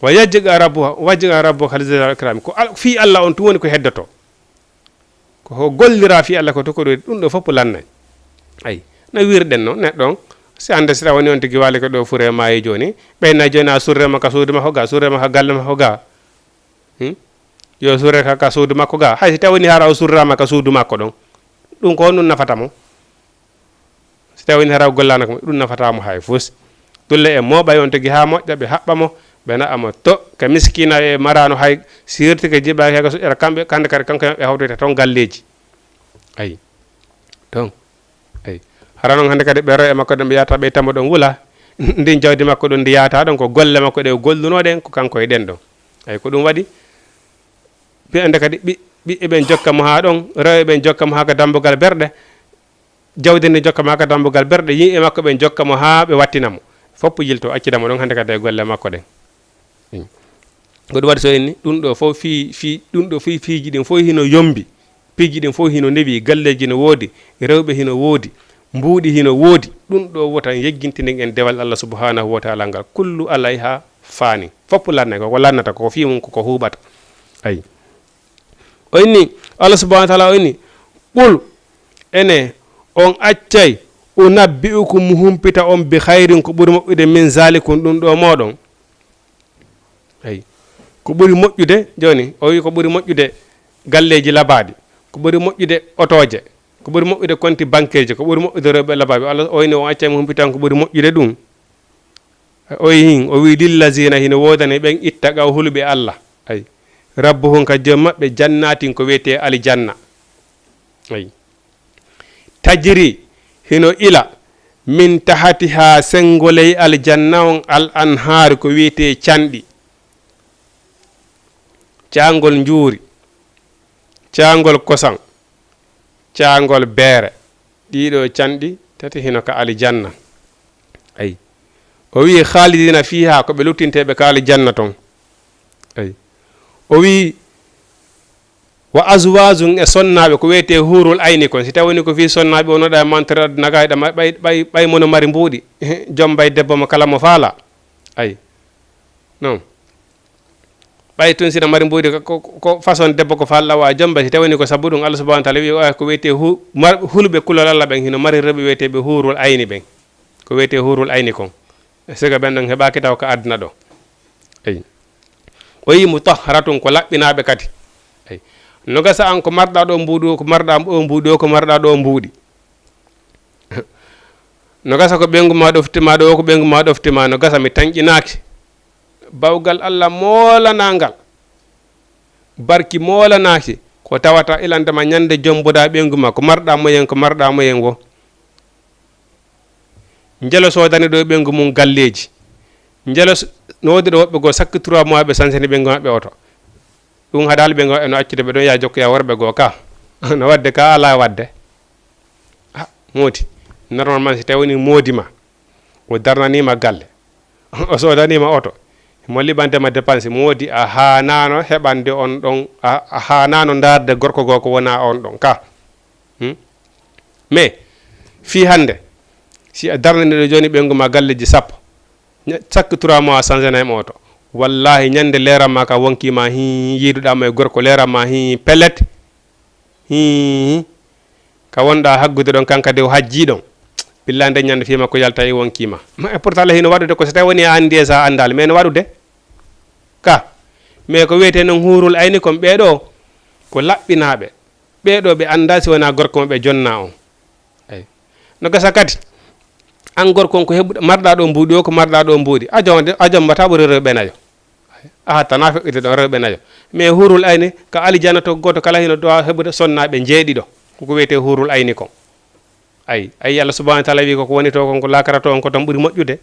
Wa yajga rabbuha, wa yajga rabbuka hal jalali wal ikrami. Ko al-, fii Allah on tun woni ko heddoto. Ko ho gollira fii Allah ko to ko ɗo, ɗum ɗo fof lannay. Ay, no wirɗen no, neɗɗo on, si hannde si tawa woni on tigi waali ko ɗo fure maayi jooni, ɓeyna jooni a surrema ka suudu makko ga, surrema ka galle makko ga. Hmm? Yo surre ka, ka suudu makko ga. Hay si tawi woni hara o surrama ka suudu makko ɗon. Ɗum ko honɗum nafata mo? Si tawi woni hara o gollana ko ɗum nafata mo hay fus. Dulle e mooɓa yon tigi haa moƴƴa ɓe haɓɓa mo, ɓe na'a mo to ka miskina e marano hay si hirtike jiɓaaki hay ka suƴƴata kamɓe, kande kadi kanko e maɓɓe hawtoyta toon galleeji. Ayi. Toon. Ayi. Hara noon hannde kadi ɓe rewo e makko ɗon ɓe yahata ɓe tamma ɗon wula. Ndin jawdi makko ɗon ndi yahata ɗon ko golle makko ɗe o gollunoo ɗen ko kanko e ɗen ɗon. Ayi ko ɗum waɗi. Ɓe annda kadi ɓi-, ɓiɓɓe ɓen jokka mo haa ɗon, rewɓe ɓen jokka mo haa ka dambugal berɗe. Jawdi ndi jokka mo haa ka dambugal berɗe, yimɓe makko ɓen jokka mo haa ɓe wattina mo. Foppu yilto accida mo ɗon hannde kadi e golle makko ɗen. Ko ɗum waɗi so inni, ɗum ɗo fof fii, fii, ɗum ɗo fii, fiiji ɗin fof hino yombi. Piiji ɗin fof hino newi, galleeji no woodi, rewɓe hino woodi, mbuuɗi hino woodi. Ɗum ɗo wota yeggintinen en dewal Allah subhanahu wa taala ngal. Kullu alayha fani. Foppu lannay, ko ko lannata, ko fii mum, ko ko huuɓata. Ayi. O inni, Allah subhanahu wa taala o inni, "Qul, ene, on accay, unabbi'ukum, humpita on, bi khayrin, ko ɓuri moƴƴude, min zalikum, ɗum ɗo mooɗon." Ayi. Ko ɓuri moƴƴude, jooni, o wi ko ɓuri moƴƴude galleeji labaaɗi, ko ɓuri moƴƴude otooje, ko ɓuri moƴƴude konti bankeeji, ko ɓuri moƴƴude rewɓe labaaɓe. Allah o inni, on accay, mi humpita on, ko ɓuri moƴƴude ɗum. O wi hin, o wi, "Lillazina", hino woodani ɓen, "ittaqaw", huluɓe Allah. Ayi. "Rabbuhum", ka joom maɓɓe, "jannatin", ko wiyetee aljanna. Ayi. "Tajri", hino ila, "min tahtiha", senngo ley aljanna on, "al anhaaru", ko wiyetee canɗi. Caangol njuuri, caangol kosan, caangol beere. Ɗiɗo canɗi tati hino ka aljanna. Ayi. O wi, "Khalidina fiha", ko ɓe luttinteeɓe ka aljanna ton. Ayi. O wi, "Wa azwajun", e sonnaaɓe, ko wiyetee hurul ayni kon. Si tawi woni ko fii sonnaaɓe wonoɗa e mantere aduna ga, ɓay, ɓay, ɓay mono mari mbuuɗi. Jombay debbo mo kala mo faala. Ayi. Non. Ɓay tun sina mari mbuuɗi ko, ko, ko façon debbo ko falɗa wa jomba, si tawi woni ko sabu ɗum Allah subhanahu wa taala wi, o ko wiyetee hu-, mar-, hulɓe kulol Allah ɓen hino mari rewɓe wiyeteeɓe hurul ayni ɓen. Ko wiyetee hurul ayni kon. Siga ɓen ɗon heɓaaki taw ka aduna ɗo. Eyi. O yi mutahharatun ko laɓɓinaaɓe kadi. Eyi. No gasa an ko marɗa ɗo mbuuɗi, ko marɗa ɗo mbuuɗi, ko marɗa ɗo mbuuɗi. No gasa ko ɓeyngu ma ɗofti ma ɗo, ko ɓeyngu ma ɗofti ma, no gasa mi tanƴinaaki. Bawgal Allah moolanangal. Barki moolanaaki. Ko tawata ilanta ma ñande jomboɗa ɓeyngu ma, ko marɗa moyen, ko marɗa moyen wo. Njelo soodani ɗo ɓeyngu mum galleeji. Njelo s-, no woodi ɗo woɓɓe goo sakki trois mois ɓe sansani ɓeyngu maɓɓe oto. Ɗum haɗaali ɓeyngu maɓɓe no accude ɓe ɗon yaa jokkoya worɓe goo ka. No waɗde ka alaa waɗde. Ah, moodi. Normalement si tawi woni moodi ma. O darnaniima galle. O soodanima oto. Mo liɓantema dépense, moodi a haanano heɓande on ɗon, a, a haanano ndaarde gorko goo ko wona on ɗon ka. Hmm? Mais, fii hannde, si a darnaniɗo jooni ɓeyngu ma galleeji sappo, ña-, chaque trois mois a changenay mo oto. Wallahi, ñande leeran ma ka wonkii ma hi, yiiduɗa mo e gorko leeran ma hi, pellet. Hi, ka wonɗa haggude ɗon, kan kadi o hajjii ɗon. Billa nden ñande fii makko yalta e wonkii ma. Ma, e pourtant la hino waɗude ko so tawi woni a anndi e sa anndaali, mais no waɗude. Ka. Mais ko wiyetee noon huurul ayni kon ɓee ɗoo, ko laɓɓinaaɓe. Ɓee ɗoo ɓe anndaa si wonaa gorko maɓɓe jonnaa on. Eyi. No gasa kadi, aan gorko on ko heɓuɗa, marɗaa ɗoo mbuuɗi o, ko marɗaa ɗoo mbuuɗi. A jom-, a jombataa ɓuri rewɓe nayo. A hattanaa feƴƴude ɗon rewɓe nayo. Mais huurul ayni, ka alijanna to gooto kala hino ɗo heɓude sonnaaɓe njeeɗiɗo. Ko ko wiyetee huurul ayni kon. Ay, ay, Allah subhanahu wa taala wi ko ko woni to kon, ko laakara to on, ko ton ɓuri moƴƴude.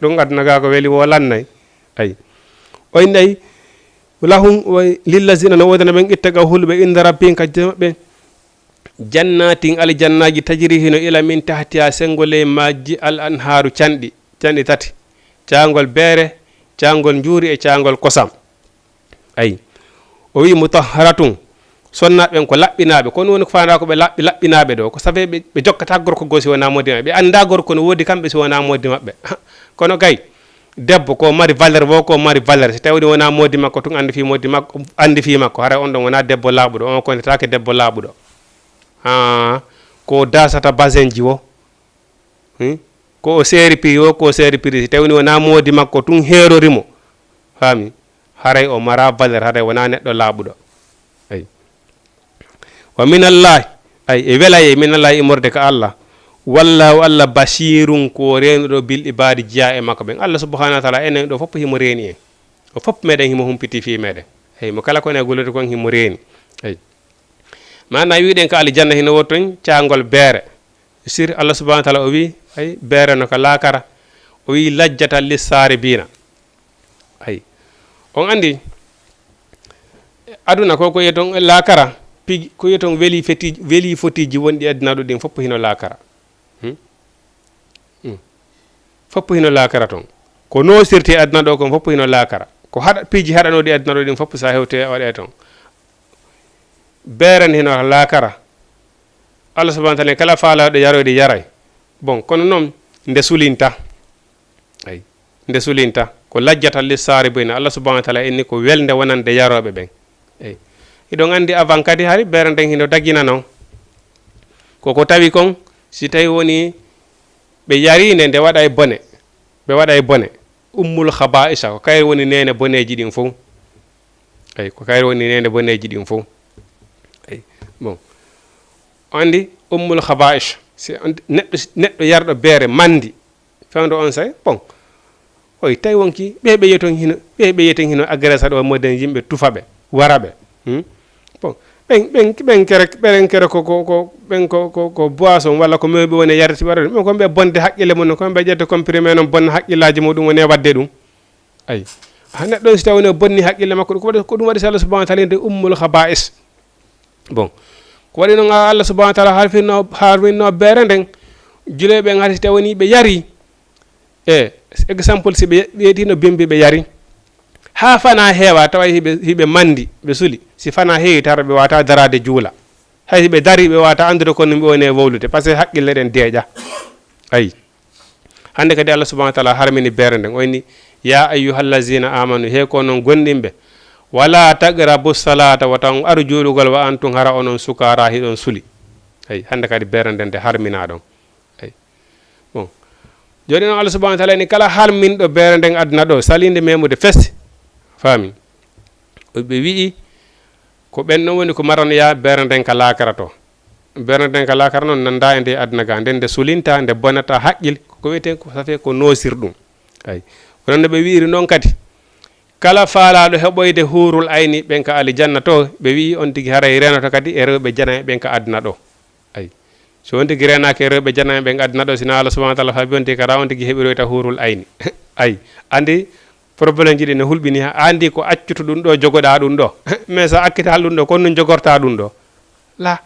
Ɗum aduna ga ko weli wo lannay. Ay. O inni ay, lahum, o, lillazina, no woodana ɓen, ittaqa hulɓe inda rabbihim ka Jom maɓɓe, jannatin, aljannaaji, tajri hino ila min tahtiha, sengo ley majji, al anhaaru, canɗi, canɗi tati, caangol beere, caangol njuuri e caangol kosam. Ayi. O wi'i, mutahharatun, sonnaaɓe ɓen ko laɓɓinaaɓe. Ko ɗum woni ko faandaa ko ɓe laɓɓi-, laɓɓinaaɓe ɗo. Ko safe ɓe, ɓe jokkataa gorko goo si wonaa moodi maɓɓe. Ɓe anndaa gorko no woodi kamɓe si wonaa moodi maɓɓe. Kono kay, debbo ko mari valeur wo, ko mari valeur. Si tawii wonaa moodi makko tun anndi fii moodi makko, anndi fii makko. Haray on ɗon wonaa debbo laaɓuɗo. On konnetaake debbo laaɓuɗo. Haa, ko daasata basenji wo. Hmm? Ko o seeri piri o, ko o seeri piri. Si tawii wonaa moodi makko tun heerori mo. Faami? Haray o maraa valeur, haray wonaa neɗɗo laaɓuɗo. Ay. Wa minallahi, ay, e welayee minallahi immorde ka Allah. Wallahu, Allah, basirun, ko reenuɗo, bil ibadi, jeyaa e makko ɓen. Allah subhanahu wa taala, enen ɗo fof himo reeni en. O fof meɗen himo humpiti fii meɗen. Ay, mo kala ko enen gollude kon himo reeni. Ay. Maana wi'uɗen ka aljanna hino woodi ton caangol beere. Sir Allah subhanahu wa taala o wi, ay, beere no ka laakara. O wi, lajjatan lissaaribiina. Ay. On anndi, aduna ko, ko yi'eten laakara, piji, ko yi'eten weli feti-, weli fotiji wonɗi aduna ɗo ɗin fof hino laakara. Hmm? Hmm. Fof hino laakara ton. Ko noosirte aduna ɗo kon fof hino laakara. Ko haɗa, piji haɗanooɗi aduna ɗo ɗin fof sa hewte waɗe ton. Beere ne hino laakara. Allah subhanahu wa taala kala faalaaɗo yaroyde yaray. Bon, kono noon nde sulinta. Ay. Nde sulinta. Ko lajjatan lissaaribiina. Allah subhanahu wa taala inni ko welde wonande yarooɓe ɓen. Ay. Hiɗon anndi avant kadi hari beere nden hino dagina noon. Ko ko tawi kon, si tawi woni ɓe yariinde nde waɗa e bone. Ɓe waɗa e bone. Ummul khabaa'isa, ko kayre woni neene boneeji ɗin fof. Ay, ko kayre woni neene boneeji ɗin fof. Ay, bon. O anndi ummul khabaa'is, si anndi neɗɗo, neɗɗo yarɗo beere manndi, fewndo on say, bon. Oy, tawi wonki, ɓe ɓe yi'eten hino, ɓe ɓe yi'eten hino agressa ɗo, moden yimɓe tufa ɓe, wara ɓe. Hmm? Bon, ɓen, ɓen, ɓen kere, ɓen kere ko, ko, ko, ɓen ko, ko, ko boisson walla ko mewɓe woni yarde si waɗa ɗum. Ɓen ko ɓe bonde haqqille mum, ko ɓe ƴetta comprimé noon bonna haqqillaaji muɗum woni e waɗde ɗum. Ay. Ha neɗɗo on si tawi no bonni haqqille makko, ko waɗi, ko ɗum waɗi si Allah subhanahu wa taala nde ummul khaba'is. Bon. Ko waɗi noon Allah subhanahu wa taala harfinno, harfinno beere nden. Juulɓe ɓen hari si tawi woni ɓe yari. E, exemple si ɓe ɓeydino bimbi ɓe yari. Ha fana heewa tawa hiɓe, hiɓe mandi, ɓe suli. Si fana heewi tara ɓe wata darade juula. Hay hiɓe dari ɓe wata andude kono ɓe woni e wowlude. Parce que haqqille ɗen deeƴa. Ay. Hannde kadi Allah subhanahu wa taala harmini beere nden. O inni, "Ya ayyuhallazina amanu, he ko non gondimɓe, wala taqrabu salata, wata on aru juulugol wa antum hara onon sukara hiɗon suli." Ay, hannde kadi beere nden nde harmina ɗon. Ay. Bon. Joni noon Allah subhanahu wa taala ni kala harminɗo beere nden aduna ɗo, salinde memude fes. Faami? Ɓe wi'i, ko ɓen non woni ko maranoya beere nden ka laakara to. Beere nden ka laakara non nanda e nde aduna ga, nden nde sulinta, nde bonata haqqil, ko wiyeten ko safe ko nosir ɗum. Ay. Wonon no ɓe wi'iri non kadi, kala faalaaɗo heɓoyde huurul ayni ɓen ka alijanna to, ɓe wi'i on tigi haray renoto kadi e rewɓe janay ɓen ka aduna ɗo. Ay. So on tigi renaaki e rewɓe janay ɓen aduna ɗo, sina Allah subhanahu wa taala faabi on tigi kara on tigi heɓiroyta huurul ayni. Ay. Andi problème ji ɗi no hulɓini ha, andi ko accuto ɗum ɗo, jogoɗa ɗum ɗo. Mais sa accita ɗum ɗo, kon ɗum jogorta ɗum ɗo. La.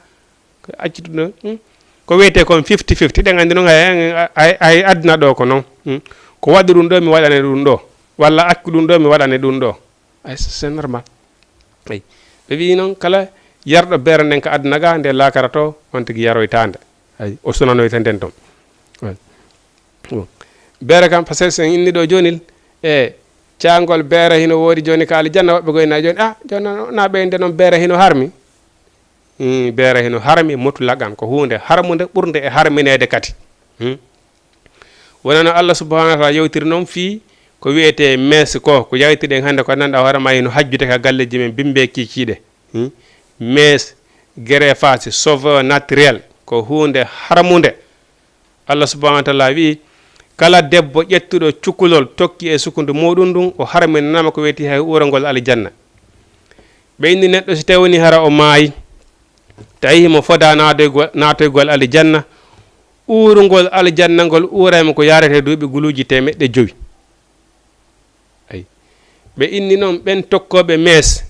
Ko accuto ɗum ɗo, hmm? Ko wiyete kon fifty fifty, ɗen andi noon ay, ay, ay aduna ɗo ko noon. Hmm? Ko waɗi ɗum ɗo, mi waɗane ɗum ɗo. Walla accu ɗum ɗo, mi waɗane ɗum ɗo. Ay, c'est normal. Ay. Ɓe wi'i noon kala yarɗo beere nden ka aduna ga, nde laakara to, on tigi yaroyta nde. Ay, o sunanoyta nden ton. Ay. Bon. Beere kam, parce que sen inni ɗo jooni, e caangol beere hino woodi jooni ka aljanna, woɓɓe goyna jooni, ah, jooni na ɓeyde noon beere hino harmi. Hmm, beere hino harmi mutlaqan, ko huunde harmunde ɓurnde e harmineede kadi. Hmm? Wonano Allah subhanahu wa taala yewtiri noon fii ko wiyetee mees ko, ko yawtiɗen hannde ko nanɗa hoore ma hino hajjude ka galleeji men bimbe kiikiiɗe. Hmm? Mees, greffage, cheveux naturel, ko huunde harmunde. Allah subhanahu wa taala wi'i, kala debbo ƴettuɗo cukalel tokki e sukundu muuɗum ndun, o harminanama ko wiyetee hay uurangol aljanna. Ɓe inni neɗɗo si tawi woni hara o maayi, tawi himo fodaa naatoygol, naatoygol aljanna, uurangol aljanna ngol uuray mo ko yaarete duuɓi guluuji teemeɗɗe jowi. Ay. Ɓe inni noon ɓen tokkooɓe mees,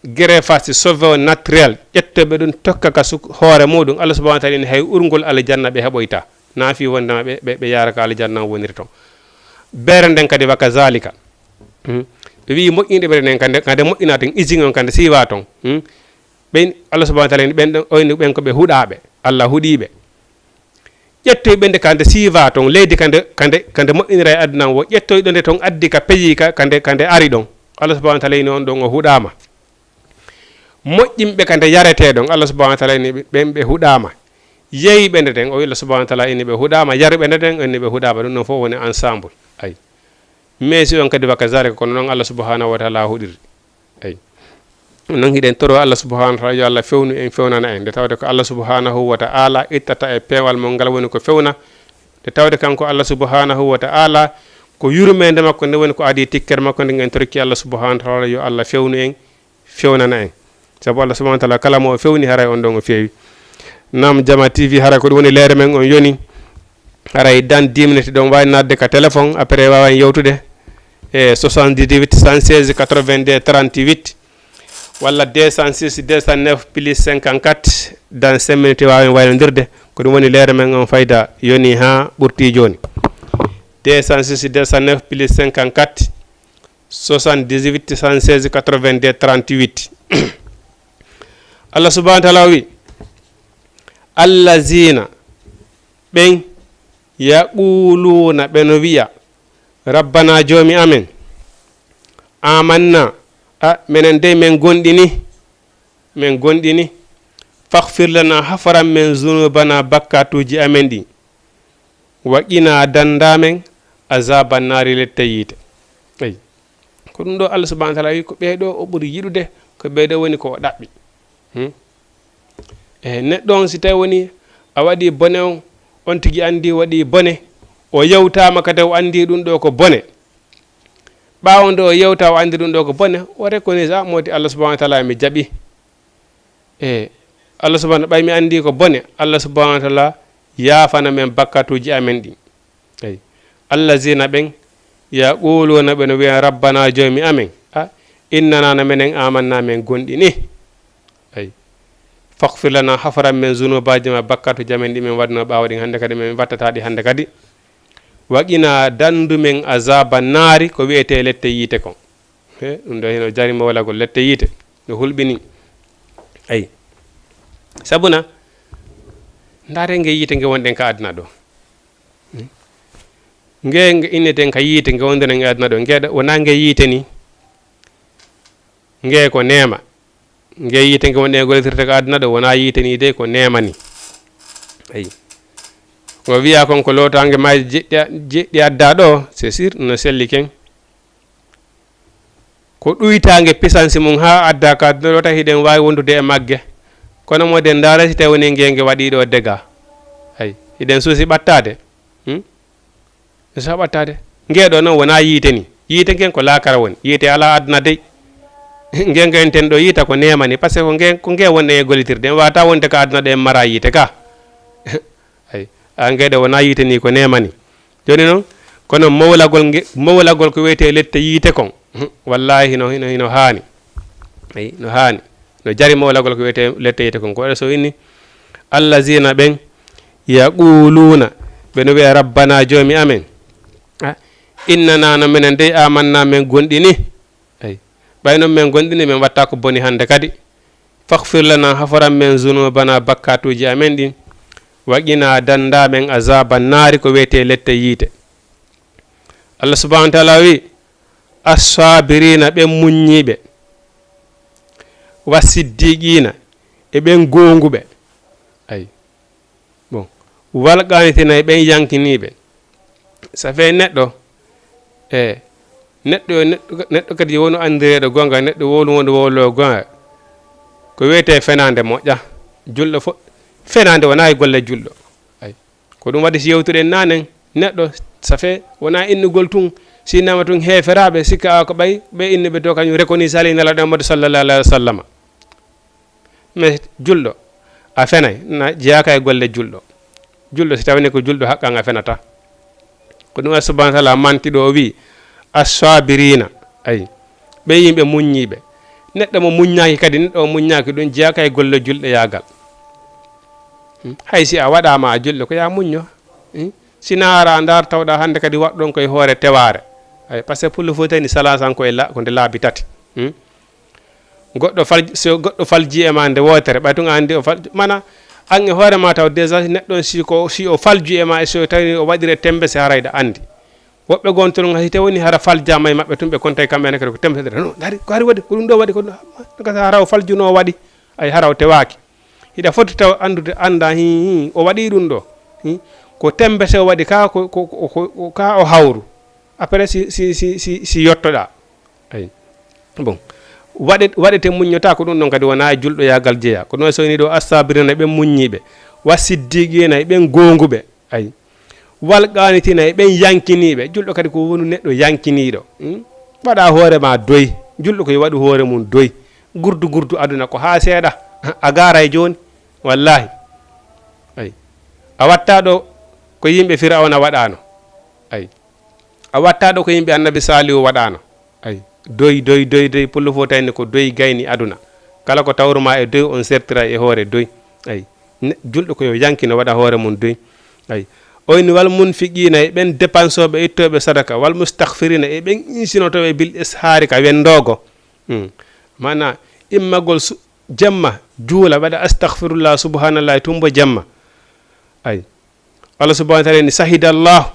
greffage, cheveux naturel, ƴettooɓe ɗum tokka ka suk-, hoore muuɗum, Allah subhanahu wa taala inni hay uurngol aljanna ɓe heɓoyta. Na fii wondema ɓe, ɓe, ɓe yaara ka aljanna on woniri toon. Beere nden kadi wa kazalika. Hmm. Ɓe wi'i moƴƴinɓe ɓe nden kande, kande moƴƴina toon, usine on kande siiwa toon. Hmm. Ɓen, Allah subhanahu wa taala inni ɓen ɗon, o inni ɓen ko ɓe huɗaaɓe. Allah huɗii ɓe. Ƴettoy ɓe nde ka nde siiva toon, leydi ka nde, ka nde, ka nde moƴƴinira e aduna on, wo ƴettoy ɗo nde toon addi ka peyi ka, ka nde, ka nde ari ɗon. Allah subhanahu wa taala inni on ɗon o huɗaama. Moƴƴinɓe ka nde yaretee ɗon, Allah subhanahu wa taala inni ɓe, ɓen ɓe huɗaama. Yeeyɓe nde ɗen, o wi Allah subhanahu wa taala inni ɓe huɗaama, yarɓe nde ɗen, inni ɓe huɗaama. Ɗum ɗon fof woni ensemble. Ay. Mais si on kadi wa kazalika, kono noon Allah subhanahu wa taala huɗiri. Eyi. Noon hiɗen toro Allah subhanahu wa taala, yo Allah fewnu en, fewnana en. Nde tawde ko Allah subhanahu wa taala ittata e peewal mum ngal woni ko fewna. Nde tawde kanko Allah subhanahu wa taala, ko yurmeende makko nde woni ko adii tikkere makko nde ngen torki Allah subhanahu wa taala, yo Allah fewnu en, fewnana en. Sabu Allah subhanahu wa taala, kala mo o fewni, haray on ɗon o feewi. Naam, Jama T V, haray ko ɗum woni leere men on yoni. Haray dans dix minutes ɗon waawi naatde ka téléphone, après waawan yewtude e soixante-dix-huit, cent seize, quatre-vingt-deux, trente-huit, walla deux cent six, deux cent neuf, plus cinquante-quatre. Dans cinq minutes waawen waylondirde. Ko ɗum woni leere men on fayda yoni haa ɓurti jooni. Deux cent six, deux cent neuf, plus cinquante-quatre, soixante-dix-huit, cent seize, quatre-vingt-deux, trente-huit. Allah subhanahu wa taala wi, "Allazina, ɓen, yaquluuna, ɓe no wi'a, Rabbana, Joomi amen, amanna, a, menen dey men gonɗini, men gonɗini, faghfir lana, haforan men, zunubana, bakkatuuji amen ɗin, wa qina, dannda men, azaba naari, lette yiite." Eyi. Ko ɗum ɗo Allah subhanahu wa taala wi ko ɓee ɗo o ɓuri yiɗude, ko ɓee ɗo woni ko o ɗaɓɓi. Hmm? E neɗɗo on, si tawi woni a waɗi bone on, on tigi anndi waɗi bone, o yewtaama kadi o anndi ɗum ɗo ko bone. Ɓaawo nde o yewta o anndi ɗum ɗo ko bone, o reconnaît, "Ah, moodi Allah subhanahu wa taala mi jaɓi." E Allah subhanahu, ɓay mi anndi ko bone, Allah subhanahu wa taala yaafana men bakkatuuji amen ɗin. Eyi. Allazina, ɓen, yaquluuna, ɓe no wi'a, Rabbana, Joomi amen, a, innana, no menen, amanna, men gonɗini. Eyi. Faghfir lana, haforan men, zunubaaji ma, bakkatuuji amen ɗi men waɗno ɓaawo ɗin, hannde kadi men wattata ɗi hannde kadi. Wa qina, danndu men, azaba naari, ko wi'etee lette yiite kon. He, ɗum ɗo hino jari mawlagol lette yiite, no hulɓini. Ayi. Sabuna, ndaare nge yiite nge wonɗen ka aduna ɗo. Hmm? Nge, nge inneten ka yiite, nge wonɗen e aduna ɗo. Nge ɗo, wonaa nge yiite ni. Nge ko neema. Nge yiite nge wonɗen e gollitirde ka aduna ɗo, wonaa yiite ni de, ko neema ni. Ayi. Ko wi'a kon ko lootaange maaji jeɗɗi, jeɗɗi adda ɗo, c'est sûr, no selli ken. Ko ɗuytaange pisansi mum haa adda ka dolo tawi hiɗen waawi wondude e magge. Kono moɗen ndaara si tawi woni nge, nge waɗi ɗo dega. Hay, hiɗen suusi ɓattaade. Hmm? Suusa ɓattaade. Nge ɗo noon wonaa yiite ni. Yiite ngen ko laakara woni. Yiite alaa aduna dey. Nge nge enten ɗo yiita ko neema ni. Parce que ko nge, ko nge wonɗen e gollitirde. En waata wonde ka aduna ɗo en mara yiite ka. Hay, a nge ɗo wonaa yiite ni ko neema ni. Jooni noon, kono mowlagol nge, mowlagol ko wiyetee lette yiite kon, wallaahi hino, hino, hino haani. Eyi, no haani. No jari mowlagol ko wiyetee lette yiite kon. Ko waɗa so inni, "Allazina ɓen, yaquluuna, ɓe no wi'a, Rabbana, Joomi amen, a, innana, no menen dey, amanna, men gonɗini." Eyi. Ɓay noon men gonɗini, men watta ko boni hannde kadi. Faghfir lana, haforan men zunubana, bakkatuuji amen ɗin. Wa qina, dannda men azaba naari, ko wiyetee lette yiite. Allah subhanahu wa taala wi, "Assabirina", ɓen muññiiɓe. "Wa siddiqina", e ɓen goonguɓe. Ay. Bon. Wal qaanitina, e ɓen yankiniiɓe. Ça fait neɗɗo, e, neɗɗo, neɗɗo, neɗɗo kadi wonu anndireeɗo goonga, neɗɗo wowlu wonde wowlo goonga. Ko wiyetee fenaande moƴƴa. Julɗo fof, fenaande wonaa e golle julɗo. Ay. Ko ɗum waɗi si yewtuɗen naanen, neɗɗo, ça fait wonaa innugol tun, si innama tun heeferaaɓe, sikka a ko ɓay, ɓe innuɓe to kañum reconnu sali Nelaaɗo Muhammadu sallallahu alaihi wa sallam. Mais julɗo, a fenay, na jeyaaka e golle julɗo. Julɗo, si tawii ko julɗo haqqan, a fenata. Ko ɗum Allah subhanahu wa taala manti ɗo, o wi, "As-sabirina", ay, ɓe yimɓe muññiiɓe. Neɗɗo mo muññaaki kadi, neɗɗo o muññaaki, ɗum jeyaaka e golle julɗo yaagal. Hmm? Hay si a waɗaama a julɗo, ko yaa muñño. Hmm? Si na ara a ndaar tawɗa hannde kadi waɗɗon koye hoore tewaare. Ay, parce que pullo fof tani sala tan ko e la-, ko nde laabi tati. Hmm? Goɗɗo fal-, so goɗɗo falji e ma nde wootere, ɓay tun a anndi o fal-, mana, an e hoore ma taw déjà neɗɗo on si ko, si o falju e ma, e so tawi o waɗire tembe se haray ɗa anndi. Woɓɓe gon toon hay si tawi woni hara faljaama e maɓɓe tun ɓe kontay kamɓe ene kadi ko tembe seeɗa. No, dari, ko hari waɗi, ko ɗum ɗo waɗi, ko ɗum, no gasa hara o faljuno o waɗi, ay hara o tewaaki. Hiɗa foti taw anndude, annda, hi, hi, o waɗi ɗum ɗo. Hi, ko tembe se o waɗi ka, ko, ko, ko, ko, ka o hawru. Après si, si, si, si, si yottoɗa. Ay. Bon. Waɗe-, waɗete muññota ko ɗum ɗon kadi wona e julɗo yaagal jeya. Ko ɗum e so ni ɗo assabirina ɓen muññiiɓe. Wa siddiqina e ɓen goonguɓe. Ay. Wal qanitina e ɓen yankiniiɓe. Julɗo kadi ko wonu neɗɗo yankiniiɗo. Hmm? Waɗa hoore ma doy. Julɗo ko yo waɗu hoore mum doy. Gurdu gurdu aduna ko haa seeɗa. A gaara e jooni. Wallahi. Ay. A watta ɗo ko yimɓe Firawna waɗano. Ay. A watta ɗo ko yimɓe Annabi Salihu waɗano. Ay, doy, doy, doy, doy, pullo fof tawni ko doy gayni aduna. Kala ko tawruma e doy, on sertira e hoore doy. Ay, ne-, julɗo ko yo yanki no waɗa hoore mum doy. Ay, oyni wal munfiqina e ɓen dépensoɓe, ittooɓe sadaka, wal mustaghfirina e ɓen insinotooɓe bil ishaari ka wendoogo. Hmm. Maana immagol su-, jemma, juula, waɗa astaghfirullah, subhanallah, tumbo jemma. Ay, Allah subhanahu wa taala ni, "Shahidallah."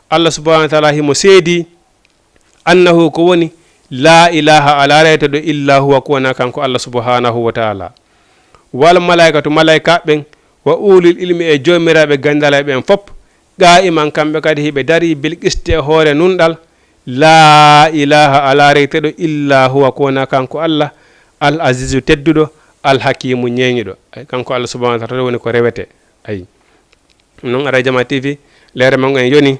Allah subhanahu wa taala himo seedi, "Annahu," ko woni, "la ilaha," alaa rewteeɗo, "illa huwa," ko wona kanko Allah subhanahu wa taala. "Wal malaikatu," malaika ɓen, "wa ulil ilmi," e joomiraaɓe gandalay ɓen fop, "qa'iman," kamɓe kadi hiɓe dari, "bil qisti," e hoore nunɗal, "la ilaha," alaa rewteeɗo, "illa huwa," ko wona kanko Allah, "al azizu," tedduɗo, "al hakimu," ñeeñuɗo. Ay, kanko Allah subhanahu wa taala woni ko rewete. Ay. Ɗum noon, aray Jama T V, leere mon en yoni,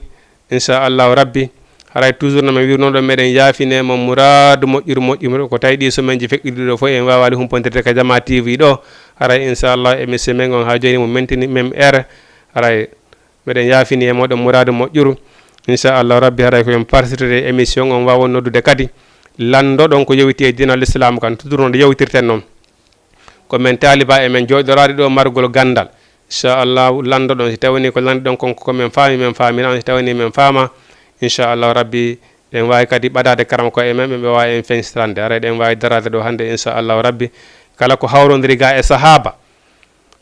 inchallahu rabbi. Haray toujours no men wirnoo ɗo, meɗen yaafine mo muraadu moƴƴuru moƴƴuru ko tawi ɗi semaine ji feƴƴuɗi ɗo fof en waawaali humpondirde ka Jama T V ɗo. Haray inchallah émission men on haa jooni mo mentini même heure. Haray meɗen yaafini e moɗon muraadu moƴƴuru. Inchallahu rabbi, haray ko en parsitude émission on waawa noddude kadi. Lanndo ɗon ko yowiti e diinal Islam kan, toujours no nde yewtirten noon. Ko men taaliba e men jooɗoraade ɗo margol ganndal. Inchallahu, lanndoɗon, si tawii ko lanndoɗon kon ko men faami, men faamina on, si tawii men faama, inchallahu rabbi, ɗen waawi kadi ɓadaade karamoko e men, ɓe waawi en feñsitande. Haray ɗen waawi daraade ɗo hannde, inchallahu rabbi. Kala ko hawrondiri ga e sahaaba,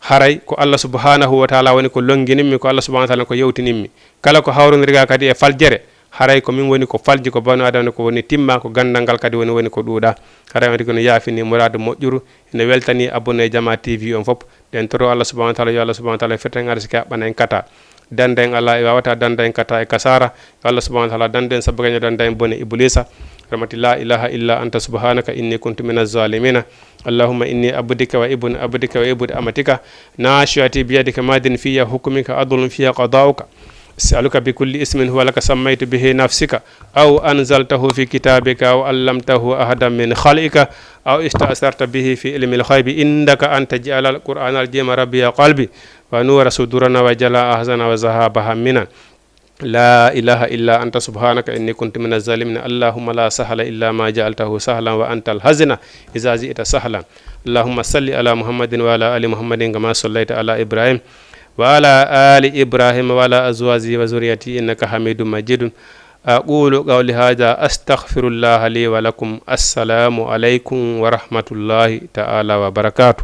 haray ko Allah subhanahu wa taala woni ko lonnginimmi, ko Allah subhanahu wa taala ko yewtinimmi. Kala ko hawrondiri ga kadi e faljere, haray ko min woni ko falji, ko banu adama ko woni timma, ko ganndal ngal kadi woni, woni ko ɗuuɗa. Haray on tigi no yaafini muraadu moƴƴuru, ene weltani abonné Jama T V on fof. Ɗen toro Allah subhanahu wa taala, yo Allah subhanahu wa taala firtan arsike, haɓɓana en kata. Danda en Allah e wawata, danda en kata e kasara. Yo Allah subhanahu wa taala danda en sabu kañum danda en bone Iblisa. Rahmati la ilaha illa anta subhanaka inni kuntu minaz zalimina. اللهم إني عبدك وابن عبدك وابن أمتك، ناصيتي بيدك، ماض في حكمك، عدل في قضاؤك. أسألك بكل اسم هو لك سميت به نفسك، أو أنزلته في كتابك، أو علمته أحدا من خلقك، أو استأثرت به في علم الغيب عندك أن تجعل القرآن العظيم ربيع قلبي، ونور صدورنا، وجلاء أحزاننا، وذهاب همنا. لا إله إلا أنت سبحانك إني كنت من الظالمين. اللهم لا سهل إلا ما جعلته سهلا وأنت الحزن إذا شئت سهلا. اللهم صل على محمد وعلى آل محمد كما صليت على إبراهيم وعلى آل إبراهيم وعلى أزواجه وذريته إنك حميد مجيد. أقول قولي هذا أستغفر الله لي ولكم. السلام عليكم ورحمة الله تعالى وبركاته.